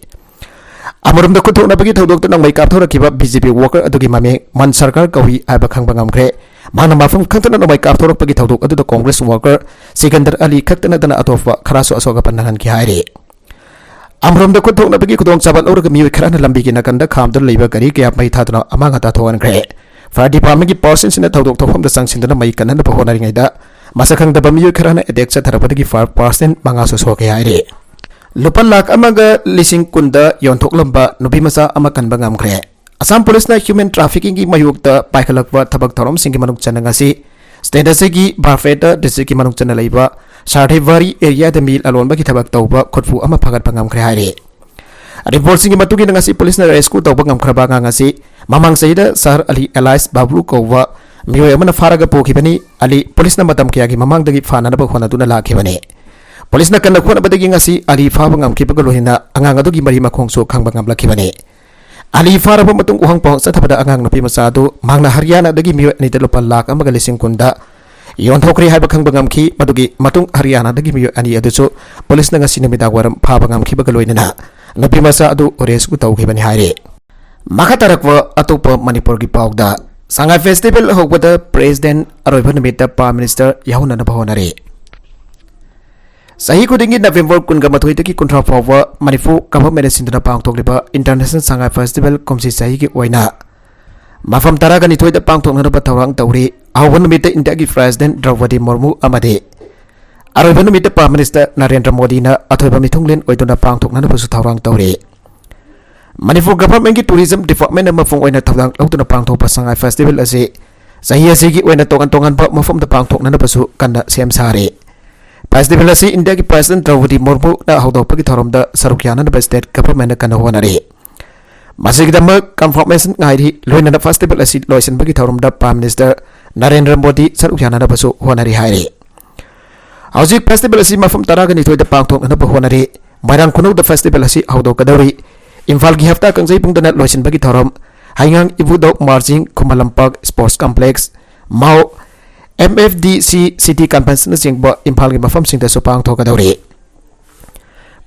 ꯑꯃꯔꯣꯝꯗ ꯈꯨꯠꯊꯣꯛꯅꯕꯒꯤ ꯊꯧꯗꯣꯛꯇ ꯅꯣꯡꯃꯩ ꯀꯥꯞꯊꯣꯔꯛꯈꯤꯕ ꯕꯤ ꯖꯦ ꯄꯤ ꯋꯥꯔꯀꯔ ꯑꯗꯨꯒꯤ ꯃꯃꯤꯡ ꯃꯟ ꯁꯔꯀꯥꯔ ꯀꯧꯏ ꯍꯥꯏꯕ ꯈꯪꯕ ꯉꯝꯈ꯭ꯔꯦ꯫ ꯃꯍꯥꯛꯅ ꯃꯐꯝ ꯈꯪꯗꯅ ꯅꯣꯡꯃꯩ ꯀꯥꯞꯊꯣꯔꯛꯄꯒꯤ ꯊꯧꯗꯣꯛ ꯑꯗꯨꯗ ꯀꯣꯡꯒ꯭ꯔꯦꯁ ꯋꯥꯔꯀꯔ ꯁꯤꯀꯟꯗꯔ ꯑꯂꯤ ꯈꯛꯇ ꯅꯠꯇꯅ ꯑꯇꯣꯞꯄ ꯈꯔꯁꯨ ꯑꯁꯣꯛ ꯑꯄꯟ ꯅꯪꯍꯟꯈꯤ ꯍꯥꯏꯔꯤ꯫ ꯑꯃꯔꯣꯝꯗ ꯈꯨꯠꯊꯣꯛꯅꯕꯒꯤ ꯈꯨꯗꯣꯡꯆꯥꯕ ꯂꯧꯔꯒ ꯃꯤꯑꯣꯏ ꯈꯔꯅ ꯂꯝꯕꯤꯒꯤ ꯅꯥꯀꯟꯗ ꯈꯥꯝꯗꯨꯅ ꯂꯩꯕ ꯒꯥꯔꯤ ꯀꯌꯥ ꯃꯩ ꯊꯥꯗꯨꯅ ꯑꯃꯥꯡ ꯑꯇꯥ ꯊꯣꯛꯍꯟꯈ꯭ꯔꯦ꯫ ꯐꯥꯌꯔ ꯗꯤꯄꯥꯔꯠꯃꯦꯟꯒꯤ ꯄꯥꯔꯁꯟꯁꯤꯡꯅ ꯊꯧꯗꯣꯛ ꯊꯣꯛꯐꯝꯗ ꯆꯪꯁꯤꯟꯗꯨꯅ ꯃꯩ ꯀꯟꯅꯅꯕ ꯍꯣꯠꯅꯔꯤꯉꯩꯗ ꯃꯁꯛ ꯈꯪꯗꯕ ꯃꯤꯑꯣꯏ ꯈꯔꯅ ꯑꯦꯇꯦꯛ ꯆꯠꯊꯔꯛꯄꯗꯒꯤ ꯐꯥꯌꯔ ꯄꯥꯔꯁꯟ ꯃꯉꯥꯁꯨ ꯁꯣꯛꯈꯤ ꯍꯥꯏꯔꯤ꯫ ꯂꯨꯄꯥ ꯂꯥꯈ ꯑꯃꯒ ꯂꯤꯁꯤꯡ ꯀꯨꯟꯗ ꯌꯣꯟꯊꯣꯛꯂꯝꯕ ꯅꯨꯄꯤ ꯃꯆꯥ ꯑꯃ ꯀꯟꯕ ꯉꯝꯈ꯭ꯔꯦ꯫ ꯑꯁꯥꯝ ꯄꯨꯂꯤꯁꯅ ꯍ꯭ꯌꯨꯃꯦꯟ ꯇ꯭ꯔꯥꯐꯤꯀꯤꯡꯒꯤ ꯃꯥꯌꯣꯛꯇ ꯄꯥꯏꯈꯠꯂꯛꯄ ꯊꯕꯛ ꯊꯧꯔꯝꯁꯤꯡꯒꯤ ꯃꯅꯨꯡ ꯆꯟꯅ ꯉꯁꯤ ꯁ꯭ꯇꯦꯠ ꯑꯁꯤꯒꯤ ꯕꯥꯔꯄꯦꯇꯥ ꯗꯤꯁꯇ꯭ꯔꯤꯛꯀꯤ ꯃꯅꯨꯡ ꯆꯟꯅ ꯂꯩꯕ ꯁꯥꯔꯊꯦꯕꯥꯔꯤ ꯑꯦꯔꯤꯌꯥꯗ ꯃꯤ ꯂꯂꯣꯟꯕꯒꯤ ꯊꯕꯛ ꯇꯧꯕ ꯈꯨꯠꯄꯨ ꯑꯃ ꯐꯥꯒꯠꯄ ꯉꯝꯈ꯭ꯔꯦ ꯍꯥꯏꯔꯤ꯫ ꯔꯤꯄꯣꯔꯠꯁꯤꯡꯒꯤ ꯃꯇꯨꯡ ꯏꯟꯅ ꯉꯁꯤ ꯄꯨꯂꯤꯁꯅ ꯔꯦꯁꯀ꯭ꯌꯨ ꯇꯧꯕ ꯉꯝꯈ꯭ꯔꯕ ꯑꯉꯥꯡ ꯑꯁꯤ ꯃꯃꯥꯡ ꯆꯍꯤꯗ ꯁꯍꯔ ꯑꯂꯤ ꯑꯦꯂꯥꯏꯁ ꯕꯥꯕ꯭ꯂꯨ ꯀꯧꯕ ꯃꯤꯑꯣꯏ ꯑꯃꯅ ꯐꯥꯔꯒ ꯄꯨꯈꯤꯕꯅꯤ꯫ ꯑꯂꯤ ꯄꯨꯂꯤꯁꯅ ꯃꯇꯝ ꯀꯌꯥꯒꯤ ꯃꯃꯥꯡꯗꯒꯤ ꯐꯥꯅꯅꯕ ꯍꯣꯠꯅꯗꯨꯅ ꯂꯥꯛꯈꯤꯕꯅꯤ꯫ ꯄꯨꯂꯤꯁꯅ ꯀꯟꯅ ꯍꯣꯠꯅꯕꯗꯒꯤ ꯉꯁꯤ ꯑꯂꯤ ꯐꯥꯕ ꯉꯝꯈꯤꯕꯒ ꯂꯣꯏꯅꯅ ꯑꯉꯥꯡ ꯑꯗꯨꯒꯤ ꯃꯔꯤ ꯃꯈꯣꯡꯁꯨ ꯈꯪꯕ ꯉꯝꯂꯛꯈꯤꯕꯅꯤ꯫ ꯑꯂꯤ ꯐꯥꯔꯕ ꯃꯇꯨꯡ ꯎꯍꯪ ꯄꯥꯎꯍꯪ ꯆꯠꯊꯕꯗ ꯑꯉꯥꯡ ꯅꯨꯄꯤ ꯃꯆꯥ ꯑꯗꯨ ꯃꯍꯥꯛꯅ ꯍꯔꯤꯌꯥꯅꯥꯗꯒꯤ ꯃꯤꯑꯣꯏ ꯑꯅꯤꯗ ꯂꯨꯄꯥ ꯂꯥꯈ ꯑꯃꯒ ꯂꯤꯁꯤꯡ ꯀꯨꯟꯗ ꯌꯣꯟꯊꯣꯛꯈ꯭ꯔꯦ ꯍꯥꯏꯕ ꯈꯪꯕ ꯉꯝꯈꯤ꯫ ꯃꯗꯨꯒꯤ ꯃꯇꯨꯡ ꯍꯔꯤꯌꯥꯅꯥꯗꯒꯤ ꯃꯤꯑꯣꯏ ꯑꯅꯤ ꯑꯗꯨꯁꯨ ꯄꯨꯂꯤꯁꯅ ꯉꯁꯤ ꯅꯨꯃꯤꯗꯥꯡ ꯋꯥꯏꯔꯝ ꯐꯥꯕ ꯉꯝꯈꯤꯕꯒ ꯂꯣꯏꯅꯅ ꯅꯨꯄꯤ ꯃꯆꯥ ꯑꯗꯨ ꯔꯦꯁꯀ꯭ꯌꯨ ꯇꯧꯈꯤꯕꯅꯤ ꯍꯥꯏꯔꯤ꯫ ꯃꯈꯥ ꯇꯥꯔꯛꯄ ꯑꯇꯣꯞꯄ ꯃꯅꯤꯄꯨꯔꯒꯤ ꯄꯥꯎꯗ, ꯁꯉꯥꯏ ꯐꯦꯁꯇꯤꯚꯦꯜ ꯍꯧꯕꯗ ꯄ꯭ꯔꯦꯁꯤꯗꯦꯟꯠ, ꯑꯔꯣꯏꯕ ꯅꯨꯃꯤꯠꯇ ꯄ꯭ꯔꯥꯏꯝ ꯃꯤꯅꯤꯁꯇꯔ ꯌꯥꯎꯍꯟꯅꯅꯕ ꯍꯣꯠꯅꯔꯤ꯫ ꯆꯍꯤ ꯈꯨꯗꯤꯡꯒꯤ ꯅꯕꯦꯝꯕꯔ ꯀꯨꯟꯒ ꯃꯥꯊꯣꯏꯗꯒꯤ ꯀꯨꯟꯊ꯭ꯔꯥ ꯐꯥꯎꯕ ꯃꯅꯤꯄꯨꯔ ꯒꯚꯔꯟꯃꯦꯟꯠꯅ ꯁꯤꯟꯗꯨꯅ ꯄꯥꯡꯊꯣꯛꯂꯤꯕ ꯏꯟꯇꯔꯅꯦꯁꯅꯦꯜ ꯁꯉꯥꯏ ꯐꯦꯁꯇꯤꯚꯦꯜ ꯀꯨꯝꯁꯤ ꯆꯍꯤꯒꯤ ꯑꯣꯏꯅ ꯃꯐꯝ ꯇꯔꯥꯒ ꯅꯤꯊꯣꯏꯗ ꯄꯥꯡꯊꯣꯛꯅꯅꯕ ꯊꯧꯔꯥꯡ ꯇꯧꯔꯤ꯫ ꯑꯍꯧꯕ ꯅꯨꯃꯤꯠꯇ ꯏꯟꯗꯤꯌꯥꯒꯤ ꯄ꯭ꯔꯦꯁꯤꯗꯦꯟꯠ ꯗ꯭ꯔꯧꯄꯗꯤ ꯃꯨꯔꯃꯨ ꯑꯃꯗꯤ ꯑꯔꯣꯏꯕ ꯅꯨꯃꯤꯠꯇ ꯄ꯭ꯔꯥꯏꯝ ꯃꯤꯅꯤꯁꯇꯔ ꯅꯔꯦꯟꯗ꯭ꯔ ꯃꯣꯗꯤꯅ ꯑꯊꯣꯏꯕ ꯃꯤꯊꯨꯡꯂꯦꯟ ꯑꯣꯏꯗꯨꯅ ꯄꯥꯡꯊꯣꯛꯅꯅꯕꯁꯨ ꯊꯧꯔꯥꯡ ꯇꯧꯔꯤ꯫ ꯃꯅꯤꯄꯨꯔ ꯒꯚꯔꯟꯃꯦꯟꯠꯀꯤ ꯇꯨꯔꯤꯖꯝ ꯗꯤꯄꯥꯔꯠꯃꯦꯟꯠꯅ ꯃꯄꯨꯡ ꯑꯣꯏꯅ ꯊꯧꯗꯥꯡ ꯂꯧꯗꯨꯅ ꯄꯥꯡꯊꯣꯛꯄ ꯁꯉꯥꯏ ꯐꯦꯁꯇꯤꯚꯦꯜ ꯑꯁꯤ ꯆꯍꯤ ꯑꯁꯤꯒꯤ ꯑꯣꯏꯅ ꯇꯣꯉꯥꯟ ꯇꯣꯉꯥꯟꯕ ꯃꯐꯝꯗ ꯄꯥꯡꯊꯣꯛꯅꯅꯕꯁꯨ ꯀꯟꯅ ꯁꯦꯝ ꯁꯥꯔꯤ꯫ ꯐꯦꯁꯇꯤꯚꯦꯜ ꯑꯁꯤ ꯏꯟꯗꯤꯌꯥꯒꯤ ꯄ꯭ꯔꯦꯁꯤꯗꯦꯟꯠ ꯗ꯭ꯔꯧꯄꯗꯤ ꯃꯨꯔꯃꯨꯅ ꯍꯧꯗꯣꯛꯄꯒꯤ ꯊꯧꯔꯝꯗ ꯁꯔꯨꯛ ꯌꯥꯅꯅꯕ ꯁ꯭ꯇꯦꯠ ꯒꯚꯔꯟꯃꯦꯟꯠꯅ ꯀꯟꯅ ꯍꯣꯠꯅꯔꯤ꯫ ꯃꯁꯤꯒꯤꯗꯃꯛ ꯀꯟꯐꯔꯃꯦꯁꯟ ꯉꯥꯏꯔꯤ꯫ ꯂꯣꯏꯅꯅ ꯐꯦꯁꯇꯤꯚꯦꯜ ꯑꯁꯤ ꯂꯣꯏꯁꯤꯟꯕꯒꯤ ꯊꯧꯔꯝꯗ ꯄ꯭ꯔꯥꯏꯝ ꯃꯤꯅꯤꯁꯇꯔ ꯅꯔꯦꯟꯗ꯭ꯔ ꯃꯣꯗꯤ ꯁꯔꯨꯛ ꯌꯥꯅꯅꯕꯁꯨ ꯍꯣꯠꯅꯔꯤ ꯍꯥꯏꯔꯤ꯫ ꯍꯧꯖꯤꯛ ꯐꯦꯁꯇꯤꯚꯦꯜ ꯑꯁꯤ ꯃꯐꯝ ꯇꯔꯥꯒ ꯅꯤꯊꯣꯏꯗ ꯄꯥꯡꯊꯣꯛꯅꯅꯕ ꯍꯣꯠꯅꯔꯤ꯫ ꯃꯣꯏꯔꯥꯡ ꯈꯨꯅꯧꯗ ꯐꯦꯁꯇꯤꯚꯦꯜ ꯑꯁꯤ ꯍꯧꯗꯣꯛꯀꯗꯧꯔꯤ꯫ ꯏꯝꯐꯥꯜꯒꯤ ꯍꯞꯇꯥ ꯀꯥꯡꯖꯩꯕꯨꯡꯗꯅ ꯂꯣꯏꯁꯤꯟꯕꯒꯤ ꯊꯧꯔꯝ ꯍꯩꯉꯥꯡ ꯏꯕꯨꯙꯧ ꯃꯥꯔꯖꯤꯡ, ꯈꯨꯃꯟ ꯂꯝꯄꯥꯛ ꯁ꯭ꯄꯣꯔꯠꯁ ꯀꯝꯄ꯭ꯂꯦꯛꯁ, ꯃꯥꯎ, ꯑꯦꯝ ꯑꯦꯐ ꯗꯤ ꯁꯤ ꯁꯤꯇꯤ ꯀꯟꯚꯦꯟꯁꯟꯅꯆꯤꯡꯕ ꯏꯝꯐꯥꯜꯒꯤ ꯃꯐꯝꯁꯤꯡꯗꯁꯨ ꯄꯥꯡꯊꯣꯛꯀꯗꯧꯔꯤ꯫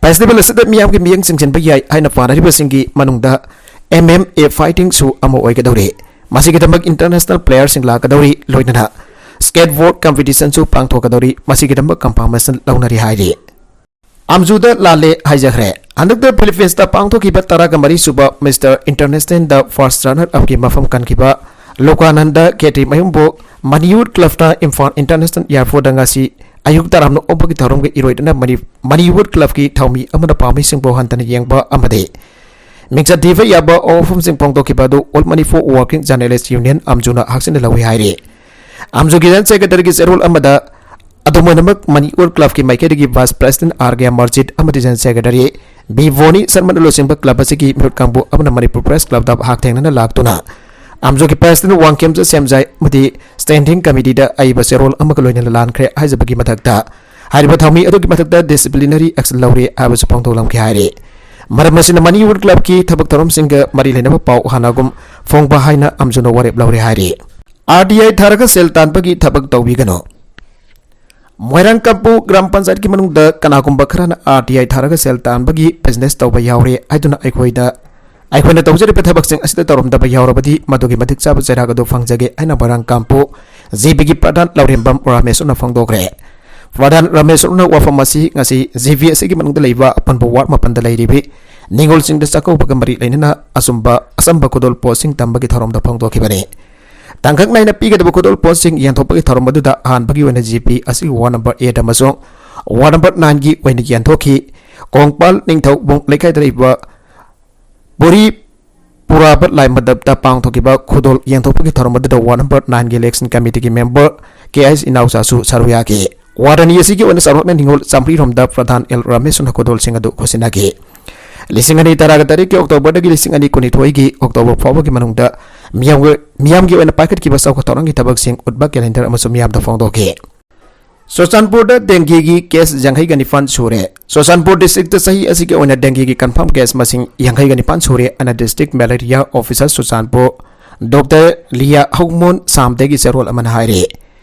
ꯐꯦꯁꯇꯤꯚꯦꯜ ꯑꯁꯤꯗ ꯃꯤꯌꯥꯝꯒꯤ ꯃꯤꯠꯌꯦꯡ ꯆꯤꯡꯁꯤꯟꯕ ꯌꯥꯏ ꯍꯥꯏꯅ ꯄꯥꯅꯔꯤꯕꯁꯤꯡꯒꯤ ꯃꯅꯨꯡꯗ ꯑꯦꯝ ꯑꯦꯝ ꯑꯦ ꯐꯥꯏꯇꯤꯡꯁꯨ ꯑꯃ ꯑꯣꯏꯒꯗꯧꯔꯤ꯫ ꯃꯁꯤꯒꯤꯗꯃꯛ ꯏꯟꯇꯔꯅꯦꯁꯅꯦꯜ ꯄ꯭ꯂꯦꯌꯔꯁꯤꯡ ꯂꯥꯛꯀꯗꯧꯔꯤ, ꯂꯣꯏꯅꯅ ꯁ꯭ꯀꯦꯠꯕꯣꯔꯗ ꯀꯝꯄꯤꯇꯤꯁꯟꯁꯨ ꯄꯥꯡꯊꯣꯛꯀꯗꯧꯔꯤ꯫ ꯃꯁꯤꯒꯤꯗꯃꯛ ꯀꯟꯐꯔꯃꯦꯁꯟ ꯂꯧꯅꯔꯤ ꯍꯥꯏꯔꯤ꯫ ꯑꯝꯖꯨꯗ ꯂꯥꯜꯂꯦ ꯍꯥꯏꯖꯈ꯭ꯔꯦ꯫ ꯍꯟꯗꯛꯇ ꯐꯤꯂꯤꯄꯤꯟꯁꯇ ꯄꯥꯡꯊꯣꯛꯈꯤꯕ ꯇꯔꯥꯒ ꯃꯔꯤ ꯁꯨꯕ ꯃꯤꯁꯇꯔ ꯏꯟꯇꯔꯅꯦꯁꯅꯦꯜꯗ ꯐꯥꯔꯁ ꯔꯅꯔ ꯑꯞꯀꯤ ꯃꯐꯝ ꯀꯟꯈꯤꯕ ꯂꯣꯀꯥꯅꯟꯗ ꯈꯦꯇ꯭ꯔꯤ ꯃꯌꯨꯝꯕꯨ ꯃꯅꯤꯋꯨꯗ ꯀ꯭ꯂꯕꯇ ꯏꯝꯐꯥꯜ ꯏꯟꯇꯔꯅꯦꯁꯅꯦꯜ ꯑꯦꯌꯔꯄꯣꯔꯠꯇ ꯉꯁꯤ ꯑꯌꯨꯛ ꯇꯔꯥꯝꯅ ꯑꯣꯛꯄꯒꯤ ꯊꯧꯔꯝꯒ ꯏꯔꯣꯏꯗꯅ ꯃꯅꯤ-, ꯃꯅꯤꯋꯨꯗ ꯀ꯭ꯂꯕꯀꯤ ꯊꯧꯃꯤ ꯑꯃꯅ ꯄꯥꯝꯃꯤꯁꯤꯡꯕꯨ ꯍꯟꯊꯅ ꯌꯦꯡꯕ ꯑꯃꯗꯤ ꯃꯤꯡꯆꯠ ꯊꯤꯕ ꯌꯥꯕ ꯋꯥꯐꯝꯁꯤꯡ ꯐꯣꯡꯗꯣꯛꯈꯤꯕ ꯑꯗꯨ All Manipur Working Journalist Union, ꯑꯝꯖꯨꯅ ꯍꯛꯆꯤꯟꯅ ꯂꯧꯏ ꯍꯥꯏꯔꯤ꯫ ꯑꯝꯖꯨꯒꯤ ꯖꯦꯅꯔꯦꯜ ꯁꯦꯀ꯭ꯔꯦꯇꯔꯤꯒꯤ ꯆꯦꯔꯣꯜ ꯑꯃꯗ ꯑꯗꯨꯝ ꯑꯣꯏꯅꯃꯛ ꯃꯅꯤꯄꯨꯔ ꯀ꯭ꯂꯕꯀꯤ ꯃꯥꯏꯀꯩꯗꯒꯤ ꯚꯥꯏꯁ ꯄ꯭ꯔꯦꯁꯤꯗꯦꯟꯠ ꯑꯥꯔ ꯀꯦ ꯑꯃꯔꯖꯤꯠ ꯑꯃꯗꯤ ꯖꯦꯅꯔꯦꯜ ꯁꯦꯀ꯭ꯔꯦꯇꯔꯤ ꯕꯤ ꯕꯣꯅꯤ ꯁꯔꯃꯅ ꯂꯨꯆꯤꯡꯕ ꯀ꯭ꯂꯕ ꯑꯁꯤꯒꯤ ꯃꯤꯍꯨꯠ ꯀꯥꯡꯕꯨ ꯑꯃꯅ ꯃꯅꯤꯄꯨꯔ ꯄ꯭ꯔꯦꯁ ꯀ꯭ꯂꯕꯇ ꯍꯛꯊꯦꯡꯅꯅ ꯂꯥꯛꯇꯨꯅ ꯑꯝꯖꯨꯒꯤ ꯄ꯭ꯔꯦꯁꯤꯗꯦꯟꯠ ꯋꯥꯡꯈꯦꯝꯆ ꯁꯦꯝꯖꯥꯏ ꯑꯃꯗꯤ ꯁ꯭ꯇꯦꯟꯗꯤꯡ ꯀꯃꯤꯇꯤꯗ ꯑꯏꯕ ꯆꯦꯔꯣꯜ ꯑꯃꯒ ꯂꯣꯏꯅꯅ ꯂꯥꯟꯈ꯭ꯔꯦ ꯍꯥꯏꯖꯕꯒꯤ ꯃꯊꯛꯇ, ꯍꯥꯏꯔꯤꯕ ꯊꯧꯃꯤ ꯑꯗꯨꯒꯤ ꯃꯊꯛꯇ ꯗꯤꯁꯤꯄ꯭ꯂꯤꯅꯔꯤ ꯑꯦꯛꯁꯟ ꯂꯧꯔꯦ ꯍꯥꯏꯕꯁꯨ ꯐꯣꯡꯗꯣꯛꯂꯝꯈꯤ ꯍꯥꯏꯔꯤ꯫ ꯃꯔꯝ ꯑꯁꯤꯅ ꯃꯅꯤꯄꯨꯔ ꯀ꯭ꯂꯕꯀꯤ ꯊꯕꯛ ꯊꯧꯔꯝꯁꯤꯡꯒ ꯃꯔꯤ ꯂꯩꯅꯕ ꯄꯥꯎ ꯍꯥꯟꯅꯒꯨꯝ ꯐꯣꯡꯕ ꯍꯥꯏꯅ ꯑꯝꯖꯨꯅ ꯋꯥꯔꯦꯞ ꯂꯧꯔꯦ ꯍꯥꯏꯔꯤ꯫ ꯑꯥꯔ ꯇꯤ ꯑꯥꯏ ꯊꯥꯔꯒ ꯁꯦꯜ ꯇꯥꯟꯕꯒꯤ ꯊꯕꯛ ꯇꯧꯕꯤꯒꯅꯨ꯫ ꯃꯣꯏꯔꯥꯡ ꯀꯝꯄꯨ ꯒ꯭ꯔꯥꯝ ꯄꯟꯆꯥꯌꯠꯀꯤ ꯃꯅꯨꯡꯗ ꯀꯅꯥꯒꯨꯝꯕ ꯈꯔꯅ ꯑꯥꯔ ꯇꯤ ꯑꯥꯏ ꯊꯥꯔꯒ ꯁꯦꯜ ꯇꯥꯟꯕꯒꯤ ꯕꯤꯖꯤꯅꯦꯁ ꯇꯧꯕ ꯌꯥꯎꯔꯦ ꯍꯥꯏꯗꯨꯅ ꯑꯩꯈꯣꯏꯗ ꯑꯩꯈꯣꯏꯅ ꯇꯧꯖꯔꯤꯕ ꯊꯕꯛꯁꯤꯡ ꯑꯁꯤꯗ ꯇꯧꯔꯝꯗꯕ ꯌꯥꯎꯔꯕꯗꯤ ꯃꯗꯨꯒꯤ ꯃꯇꯤꯛ ꯆꯥꯕ ꯆꯩꯔꯥꯛ ꯑꯗꯨ ꯐꯪꯖꯒꯦ ꯍꯥꯏꯅ ꯃꯣꯏꯔꯥꯡ ꯀꯥꯡꯄꯣꯛ ꯖꯤ ꯄꯤꯒꯤ ꯄ꯭ꯔꯙꯥꯟ ꯂꯧꯔꯦꯝꯕꯝ ꯔꯥꯃꯦꯁꯣꯔꯅ ꯐꯣꯡꯗꯣꯛꯈ꯭ꯔꯦ꯫ ꯄ꯭ꯔꯙꯥꯟ ꯔꯥꯃꯦꯁꯣꯔꯅ ꯋꯥꯐꯝ ꯑꯁꯤ ꯉꯁꯤ ꯖꯤ ꯄꯤ ꯑꯁꯤꯒꯤ ꯃꯅꯨꯡꯗ ꯂꯩꯕ ꯑꯄꯨꯟꯕ ꯋꯥꯔꯗ ꯃꯥꯄꯟꯗ ꯂꯩꯔꯤꯕꯤ ꯅꯤꯉꯣꯜꯁꯤꯡꯗ ꯆꯥꯛꯀꯧꯕꯒ ꯃꯔꯤ ꯂꯩꯅꯅ ꯑꯆꯨꯝꯕ ꯑꯆꯝꯕ ꯈꯨꯗꯣꯜ ꯄꯣꯠꯁꯤꯡ ꯇꯝꯕꯒꯤ ꯊꯧꯔꯝꯗ ꯐꯣꯡꯗꯣꯛꯈꯤꯕꯅꯤ꯫ ꯇꯥꯡꯀꯛ ꯅꯥꯏꯅ ꯄꯤꯒꯗꯕ ꯈꯨꯗꯣꯜ ꯄꯣꯠꯁꯤꯡ ꯌꯦꯟꯊꯣꯛꯄꯒꯤ ꯊꯧꯔꯝ ꯑꯗꯨꯗ ꯑꯍꯥꯟꯕꯒꯤ ꯑꯣꯏꯅ ꯖꯤ ꯄꯤ ꯑꯁꯤꯒꯤ ꯋꯥꯔꯗ ꯅꯝꯕꯔ ꯑꯦꯠ ꯑꯃꯁꯨꯡ ꯋꯥꯔꯗ ꯅꯝꯕꯔ ꯅꯥꯏꯟꯒꯤ ꯑꯣꯏꯅ ꯌꯦꯟꯊꯣꯛꯈꯤ꯫ ꯀꯣꯡꯄꯥꯜ ꯅꯤꯡꯊꯧꯕꯨꯡ ꯂꯩꯀꯥꯏꯗ ꯂꯩꯕ ꯕꯣꯔꯤ ꯄꯨꯔꯥꯕ ꯂꯥꯏ ꯃꯟꯗꯞꯇ ꯄꯥꯡꯊꯣꯛꯈꯤꯕ ꯈꯨꯗꯣꯜ ꯌꯦꯟꯊꯣꯛꯄꯒꯤ ꯊꯧꯔꯝ ꯑꯗꯨꯗ ꯋꯥꯔꯗ ꯅꯝꯕꯔ ꯅꯥꯏꯟꯒꯤ ꯏꯂꯦꯛꯁꯟ ꯀꯃꯤꯇꯤꯒꯤ ꯃꯦꯝꯕꯔ ꯀꯦ ꯑꯩꯁ ꯏꯅꯥꯎꯆꯥꯁꯨ ꯁꯔꯨꯛ ꯌꯥꯈꯤ꯫ ꯋꯥꯔꯗ ꯑꯅꯤ ꯑꯁꯤꯒꯤ ꯑꯣꯏꯅ ꯆꯥꯎꯔꯥꯛꯅ ꯅꯤꯉꯣꯜ ꯆꯥꯃꯔꯤ ꯔꯣꯝꯗ ꯄ꯭ꯔꯙꯥꯟ ꯑꯦꯜ ꯔꯥꯃꯦꯁꯅ ꯈꯨꯗꯣꯜꯁꯤꯡ ꯑꯗꯨ ꯈꯨꯠꯁꯤꯟꯅꯈꯤ꯫ ꯂꯤꯁꯤꯡ ꯑꯅꯤ ꯇꯔꯥꯒ ꯇꯔꯦꯠꯀꯤ ꯑꯣꯛꯇꯣꯕꯔꯗꯒꯤ ꯂꯤꯁꯤꯡ ꯑꯅꯤ ꯀꯨꯟꯅꯤꯊꯣꯏꯒꯤ ꯑꯣꯛꯇꯣꯕꯔ ꯐꯥꯎꯕꯒꯤ ꯃꯅꯨꯡꯗ ꯃꯤꯌꯥꯝꯒꯤ ꯃꯤꯌꯥꯝꯒꯤ ꯑꯣꯏꯅ ꯄꯥꯏꯈꯠꯈꯤꯕ ꯆꯥꯎꯈꯠ ꯊꯧꯔꯥꯡꯒꯤ ꯊꯕꯛꯁꯤꯡ ꯎꯠꯄ ꯀꯦꯂꯦꯟꯗꯔ ꯑꯃꯁꯨ ꯃꯤꯌꯥꯝꯗ ꯐꯣꯡꯗꯣꯛꯈꯤ꯫ ꯆꯨꯔꯆꯥꯟꯄꯨꯔꯗ ꯗꯦꯡꯒꯤꯒꯤ ꯀꯦꯁ ꯌꯥꯡꯈꯩꯒ ꯅꯤꯄꯥꯟ ꯁꯨꯔꯦ꯫ ꯆꯨꯔꯆꯥꯟꯄꯨꯔ ꯗꯤꯁꯇ꯭ꯔꯤꯛꯇ ꯆꯍꯤ ꯑꯁꯤꯒꯤ ꯑꯣꯏꯅ ꯗꯦꯡꯒꯤꯒꯤ ꯀꯟꯐꯥꯔꯝ ꯀꯦꯁ ꯃꯁꯤꯡ ꯌꯥꯡꯈꯩꯒ ꯅꯤꯄꯥꯟ ꯁꯨꯔꯦ ꯑꯅ district malaria officer Churachandpur doctor Lia Haumon ꯁꯥꯝꯗꯒꯤ ꯆꯦꯔꯣꯜ ꯑꯃꯅ ꯍꯥꯏꯔꯦ꯫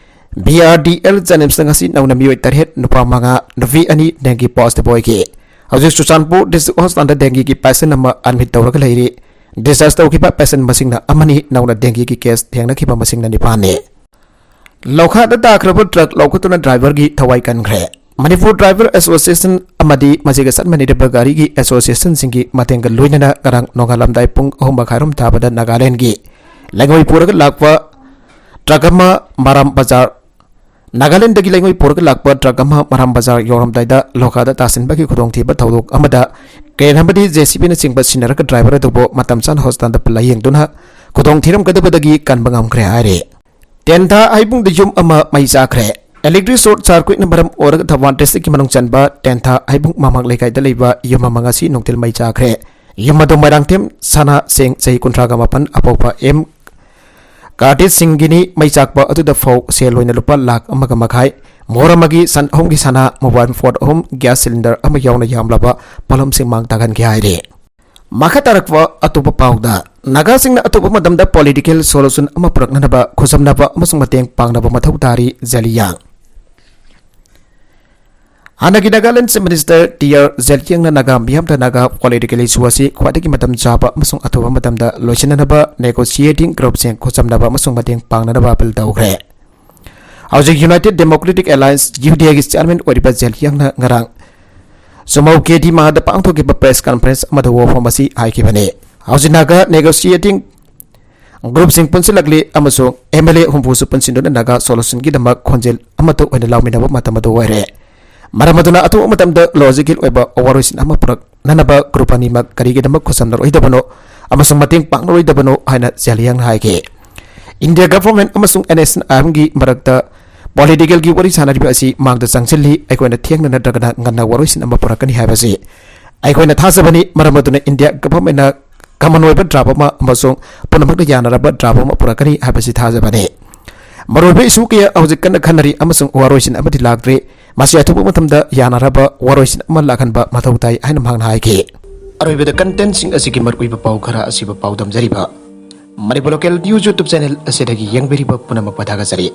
ꯕꯤ ꯑꯥꯔ ꯗꯤ ꯑꯦꯜ ꯖꯦꯅꯤꯝꯁꯇ ꯉꯁꯤ ꯅꯧꯅ ꯃꯤꯑꯣꯏ ꯇꯔꯦꯠ, ꯅꯨꯄꯥ ꯃꯉꯥ, ꯅꯨꯄꯤ ꯑꯅꯤ ꯗꯦꯡꯒꯤ ꯄꯣꯖꯤꯇꯤꯚ ꯑꯣꯏꯈꯤ꯫ ꯍꯧꯖꯤꯛ ꯆꯨꯔꯆꯥꯟꯄꯨꯔ ꯗꯤꯁꯇ꯭ꯔꯤꯛ ꯍꯣꯁꯄꯤꯇꯥꯜꯗ ꯗꯦꯡꯒꯤꯒꯤ ꯄꯦꯁꯦꯟ ꯑꯃ ꯑꯦꯗꯃꯤꯠ ꯇꯧꯔꯒ ꯂꯩꯔꯤ꯫ ꯗꯤꯁꯆꯥꯔꯖ ꯇꯧꯈꯤꯕ ꯄꯦꯁꯦꯟ ꯃꯁꯤꯡꯅ ꯑꯃꯅꯤ, ꯅꯧꯅ ꯗꯦꯡꯒꯤꯒꯤ ꯀꯦꯁ ꯊꯦꯡꯅꯈꯤꯕ ꯃꯁꯤꯡꯅ ꯅꯤꯄꯥꯟꯅꯤ꯫ ꯂꯧꯈꯥꯗ ꯇꯥꯈ꯭ꯔꯕ ꯇ꯭ꯔꯛ ꯂꯧꯈꯠꯇꯨꯅ ꯗ꯭ꯔꯥꯏꯚꯔꯒꯤ ꯊꯋꯥꯏ ꯀꯟꯈ꯭ꯔꯦ꯫ ꯃꯅꯤꯄꯨꯔ ꯗ꯭ꯔꯥꯏꯚꯔ ꯑꯦꯁꯣꯁꯤꯌꯦꯁꯟ ꯑꯃꯗꯤ ꯃꯁꯤꯒ ꯆꯠꯃꯤꯟꯅꯔꯤꯕ ꯒꯥꯔꯤꯒꯤ ꯑꯦꯁꯣꯁꯤꯌꯦꯁꯟꯁꯤꯡꯒꯤ ꯃꯇꯦꯡꯒ ꯂꯣꯏꯅꯅ ꯉꯔꯥꯡ ꯅꯣꯡꯉꯥꯜꯂꯝꯗꯥꯏ ꯄꯨꯡ ꯑꯍꯨꯝ ꯃꯈꯥꯏꯔꯣꯝ ꯊꯥꯕꯗ ꯅꯥꯒꯥꯂꯦꯟꯗꯒꯤ ꯂꯩꯉꯣꯏ ꯄꯨꯔꯒ ꯂꯥꯛꯄ ꯇ꯭ꯔꯛ ꯑꯃ ꯃꯔꯥꯝ ꯕꯖꯥꯔ, ꯅꯥꯒꯥꯂꯦꯟꯗꯒꯤ ꯂꯩꯉꯣꯏ ꯄꯨꯔꯒ ꯂꯥꯛꯄ ꯇ꯭ꯔꯛ ꯑꯃ ꯃꯔꯥꯝ ꯕꯖꯥꯔ ꯌꯧꯔꯝꯗꯥꯏꯗ ꯂꯣꯈꯥꯗ ꯇꯥꯁꯤꯟꯕꯒꯤ ꯈꯨꯗꯣꯡꯊꯤꯕ ꯊꯧꯗꯣꯛ ꯑꯃꯗ ꯀ꯭ꯔꯦꯟ ꯑꯃꯗꯤ ꯖꯦ ꯁꯤ ꯕꯤꯅꯆꯤꯡꯕ ꯁꯤꯟꯅꯔꯒ ꯗ꯭ꯔꯥꯏꯚꯔ ꯑꯗꯨꯕꯨ ꯃꯇꯝ ꯆꯥꯅ ꯍꯣꯁꯄꯤꯇꯥꯜꯗ ꯂꯥꯌꯦꯡꯗꯨꯅ ꯈꯨꯗꯣꯡꯊꯤꯔꯝꯒꯗꯕꯗꯒꯤ ꯀꯟꯕ ꯉꯝꯈ꯭ꯔꯦ ꯍꯥꯏꯔꯤ꯫ ꯇꯦꯟꯊꯥ ꯍꯩꯕꯨꯡꯗ ꯌꯨꯝ ꯑꯃ ꯃꯩ ꯆꯥꯈ꯭ꯔꯦ꯫ ꯏꯂꯦꯛꯇ꯭ꯔꯤꯛ ꯁꯣꯔꯠ ꯁꯥꯔꯀ꯭ꯋꯤꯠꯅ ꯃꯔꯝ ꯑꯣꯏꯔꯒ ꯊꯧꯕꯥꯜ ꯗꯤꯁꯇ꯭ꯔꯤꯛꯀꯤ ꯃꯅꯨꯡ ꯆꯟꯕ ꯇꯦꯟꯊꯥ ꯍꯩꯕꯨꯡ ꯃꯃꯥꯡ ꯂꯩꯀꯥꯏꯗ ꯂꯩꯕ ꯌꯨꯝ ꯑꯃ ꯉꯁꯤ ꯅꯨꯡꯊꯤꯜ ꯃꯩ ꯆꯥꯈ꯭ꯔꯦ꯫ ꯌꯨꯝ ꯑꯗꯨ ꯃꯣꯏꯔꯥꯡꯊꯦꯝ ꯁꯅꯥ ꯁꯦꯡ, ꯆꯍꯤ ꯀꯨꯟꯊ꯭ꯔꯥꯒ ꯃꯥꯄꯟ, ꯑꯄꯣꯛꯄ ꯑꯦꯝ ꯀꯥꯔꯇꯤꯁ ꯁꯤꯡꯒꯤꯅꯤ꯫ ꯃꯩ ꯆꯥꯛꯄ ꯑꯗꯨꯗ ꯐꯧ ꯁꯦꯜ ꯑꯣꯏꯅ ꯂꯨꯄꯥ ꯂꯥꯈ ꯑꯃꯒ ꯃꯈꯥꯏ, ꯃꯣꯍꯣꯔ ꯑꯃꯒꯤ ꯁꯟ ꯑꯍꯨꯝꯒꯤ ꯁꯅꯥ, ꯃꯣꯕꯥꯏꯜ ꯐꯣꯟ ꯑꯍꯨꯝ, ꯒ꯭ꯌꯥꯁ ꯁꯤꯂꯤꯟꯗꯔ ꯑꯃ ꯌꯥꯎꯅ ꯌꯥꯝꯂꯕ ꯄꯣꯠꯂꯝꯁꯤꯡ ꯃꯥꯡ ꯇꯥꯛꯍꯟꯈꯤ ꯍꯥꯏꯔꯤ꯫ ꯃꯈꯥ ꯇꯥꯔꯛꯄ ꯑꯇꯣꯞꯄ ꯄꯥꯎꯗ, ꯅꯥꯒꯥꯁꯤꯡꯅ ꯑꯇꯣꯞꯄ ꯃꯇꯝꯗ ꯄꯣꯂꯤꯇꯤꯀꯦꯜ ꯁꯣꯂꯨꯁꯟ ꯑꯃ ꯄꯨꯔꯛꯅꯅꯕ ꯈꯨꯠꯁꯝꯅꯕ ꯑꯃꯁꯨꯡ ꯃꯇꯦꯡ ꯄꯥꯡꯅꯕ ꯃꯊꯧ ꯇꯥꯔꯤ, ꯖꯦꯂꯤꯌꯥꯡ꯫ ꯍꯥꯟꯅꯒꯤ Nagaland chief minister T R ꯖꯦꯂꯤꯌꯥꯡꯅ ꯅꯥꯒꯥ ꯃꯤꯌꯥꯝꯗ ꯅꯥꯒꯥ ꯄꯣꯂꯤꯇꯤꯀꯦꯜ ꯏꯁꯨ ꯑꯁꯤ ꯈ꯭ꯋꯥꯏꯗꯒꯤ ꯃꯇꯝ ꯆꯥꯕ ꯑꯃꯁꯨꯡ ꯑꯊꯨꯕ ꯃꯇꯝꯗ ꯂꯣꯏꯁꯤꯟꯅꯅꯕ ꯅꯦꯒꯣꯁꯤꯌꯦꯇꯤꯡ ꯒ꯭ꯔꯨꯞꯁꯤꯡ ꯈꯨꯠꯁꯝꯅꯕ ꯑꯃꯁꯨꯡ ꯃꯇꯦꯡ ꯄꯥꯡꯅꯅꯕ ꯑꯥꯄꯤꯜ ꯇꯧꯈ꯭ꯔꯦ꯫ ꯍꯧꯖꯤꯛ ꯌꯨꯅꯥꯏꯇꯦꯗ ꯗꯦꯃꯣꯀ꯭ꯔꯦꯇꯤꯛ ꯑꯦꯂꯥꯏꯟꯁ, ꯌꯨ ꯗꯤ ꯑꯦꯒꯤ ꯆꯤꯌꯥꯔꯃꯦꯟ ꯑꯣꯏꯔꯤꯕ ꯖꯦꯂꯤꯌꯥꯡꯅ ꯉꯔꯥꯡ ꯁꯨꯃꯧ ꯀꯦ ꯗꯤ ꯃꯥꯗ ꯄꯥꯡꯊꯣꯛꯈꯤꯕ ꯄ꯭ꯔꯦꯁ ꯀꯟꯐꯔꯦꯟꯁ ꯑꯃꯗ ꯋꯥꯐꯝ ꯑꯁꯤ ꯍꯥꯏꯈꯤꯕꯅꯤ꯫ ꯍꯧꯖꯤꯛ ꯅꯥꯒꯥ ꯅꯦꯒꯣꯁꯤꯌꯦꯇꯤꯡ ꯒ꯭ꯔꯨꯞꯁꯤꯡ ꯄꯨꯟꯁꯤꯜꯂꯛꯂꯤ ꯑꯃꯁꯨꯡ ꯑꯦꯝ ꯑꯦꯜ ꯑꯦ ꯍꯨꯝꯐꯨꯁꯨ ꯄꯨꯟꯁꯤꯟꯗꯨꯅ ꯅꯥꯒꯥ ꯁꯣꯂꯨꯁꯟꯒꯤꯗꯃꯛ ꯈꯣꯟꯖꯦꯜ ꯑꯃꯠꯇ ꯑꯣꯏꯅ ꯂꯥꯎꯃꯤꯟꯅꯕ ꯃꯇꯝ ꯑꯗꯨ ꯑꯣꯏꯔꯦ꯫ ꯃꯔꯝ ꯑꯗꯨꯅ ꯑꯊꯨꯕ ꯃꯇꯝꯗ ꯂꯣꯖꯤꯀꯦꯜ ꯑꯣꯏꯕ ꯋꯥꯔꯣꯏꯁꯤꯟ ꯑꯃ ꯄꯨꯔꯛꯅꯅꯕ ꯒ꯭ꯔꯨꯞ ꯑꯅꯤꯃꯛ ꯀꯔꯤꯒꯤꯗꯃꯛ ꯈꯨꯠꯁꯝꯅꯔꯣꯏꯗꯕꯅꯣ ꯑꯃꯁꯨꯡ ꯃꯇꯦꯡ ꯄꯥꯡꯅꯔꯣꯏꯗꯕꯅꯣ ꯍꯥꯏꯅ ꯖꯦꯂꯤꯌꯥꯡꯅ ꯍꯥꯏꯈꯤ꯫ ꯏꯟꯗꯤꯌꯥ ꯒꯚꯔꯟꯃꯦꯟꯠ ꯑꯃꯁꯨꯡ ꯑꯦꯟ ꯑꯦꯁ ꯑꯥꯏ ꯑꯦꯝꯒꯤ ꯃꯔꯛꯇ ꯄꯣꯂꯤꯇꯤꯀꯦꯜꯒꯤ ꯋꯥꯔꯤ ꯁꯥꯅꯔꯤꯕ ꯑꯁꯤ ꯃꯥꯡꯗ ꯆꯪꯁꯤꯜꯂꯤ꯫ ꯑꯩꯈꯣꯏꯅ ꯊꯦꯡꯅ ꯅꯠꯇ꯭ꯔꯒꯅ ꯉꯟꯅ ꯋꯥꯔꯣꯏꯁꯤꯟ ꯑꯃ ꯄꯨꯔꯛꯀꯅꯤ ꯍꯥꯏꯕꯁꯤ ꯑꯩꯈꯣꯏꯅ ꯊꯥꯖꯕꯅꯤ꯫ ꯃꯔꯝ ꯑꯗꯨꯅ ꯏꯟꯗꯤꯌꯥ ꯒꯚꯔꯟꯃꯦꯟꯠꯅ ꯀꯃꯟ ꯑꯣꯏꯕ ꯗ꯭ꯔꯥꯐ ꯑꯃ ꯑꯃꯁꯨꯡ ꯄꯨꯝꯅꯃꯛꯅ ꯌꯥꯅꯔꯕ ꯗ꯭ꯔꯥꯐ ꯑꯃ ꯄꯨꯔꯛꯀꯅꯤ ꯍꯥꯏꯕꯁꯤ ꯊꯥꯖꯕꯅꯤ꯫ ꯃꯔꯨꯑꯣꯏꯕ ꯏꯁꯨ ꯀꯌꯥ ꯍꯧꯖꯤꯛ ꯀꯟꯅ ꯈꯟꯅꯔꯤ ꯑꯃꯁꯨꯡ ꯋꯥꯔꯣꯏꯁꯤꯟ ꯑꯃꯗꯤ ꯂꯥꯛꯇ꯭ꯔꯤ꯫ ꯃꯁꯤ ꯑꯊꯨꯕ ꯃꯇꯝꯗ ꯌꯥꯅꯔꯕ ꯋꯥꯔꯣꯏꯁꯤꯟ ꯑꯃ ꯂꯥꯛꯍꯟꯕ ꯃꯊꯧ ꯇꯥꯏ ꯍꯥꯏꯅ ꯃꯍꯥꯛꯅ ꯍꯥꯏꯈꯤ꯫ ꯑꯔꯣꯏꯕꯗ ꯀꯟꯇꯦꯟꯠꯁꯤꯡ ꯑꯁꯤꯒꯤ ꯃꯔꯨꯑꯣꯏꯕ ꯄꯥꯎ ꯈꯔ ꯑꯁꯤꯕꯨ ꯄꯥꯎꯗꯝꯖꯔꯤꯕ Manipur local news YouTube channel ꯑꯁꯤꯗꯒꯤ ꯌꯦꯡꯕꯤꯔꯤꯕ ꯄꯨꯝꯅꯃꯛꯄꯨ ꯊꯥꯒꯠꯆꯔꯤ꯫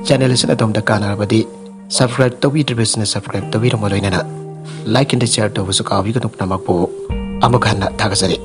ꯆꯦꯅꯦꯜ ꯑꯁꯤꯅ ꯑꯗꯣꯝꯗ ꯀꯥꯟꯅꯔꯕꯗꯤ ꯁꯕꯁꯀ꯭ꯔꯥꯏꯕ ꯇꯧꯕꯤꯗ꯭ꯔꯤꯕꯁꯤꯡꯅ ꯁꯕꯁꯀ꯭ꯔꯥꯏꯕ ꯇꯧꯕꯤꯔꯝꯕ ꯂꯣꯏꯅꯅ ꯂꯥꯏꯛ ꯑꯃꯗꯤ ꯁꯤꯌꯥꯔ ꯇꯧꯕꯁꯨ ꯀꯥꯎꯕꯤꯒꯅꯨ꯫ ꯄꯨꯝꯅꯃꯛꯄꯨ ꯑꯃꯨꯛ ꯍꯟꯅ ꯊꯥꯒꯠꯆꯔꯤ꯫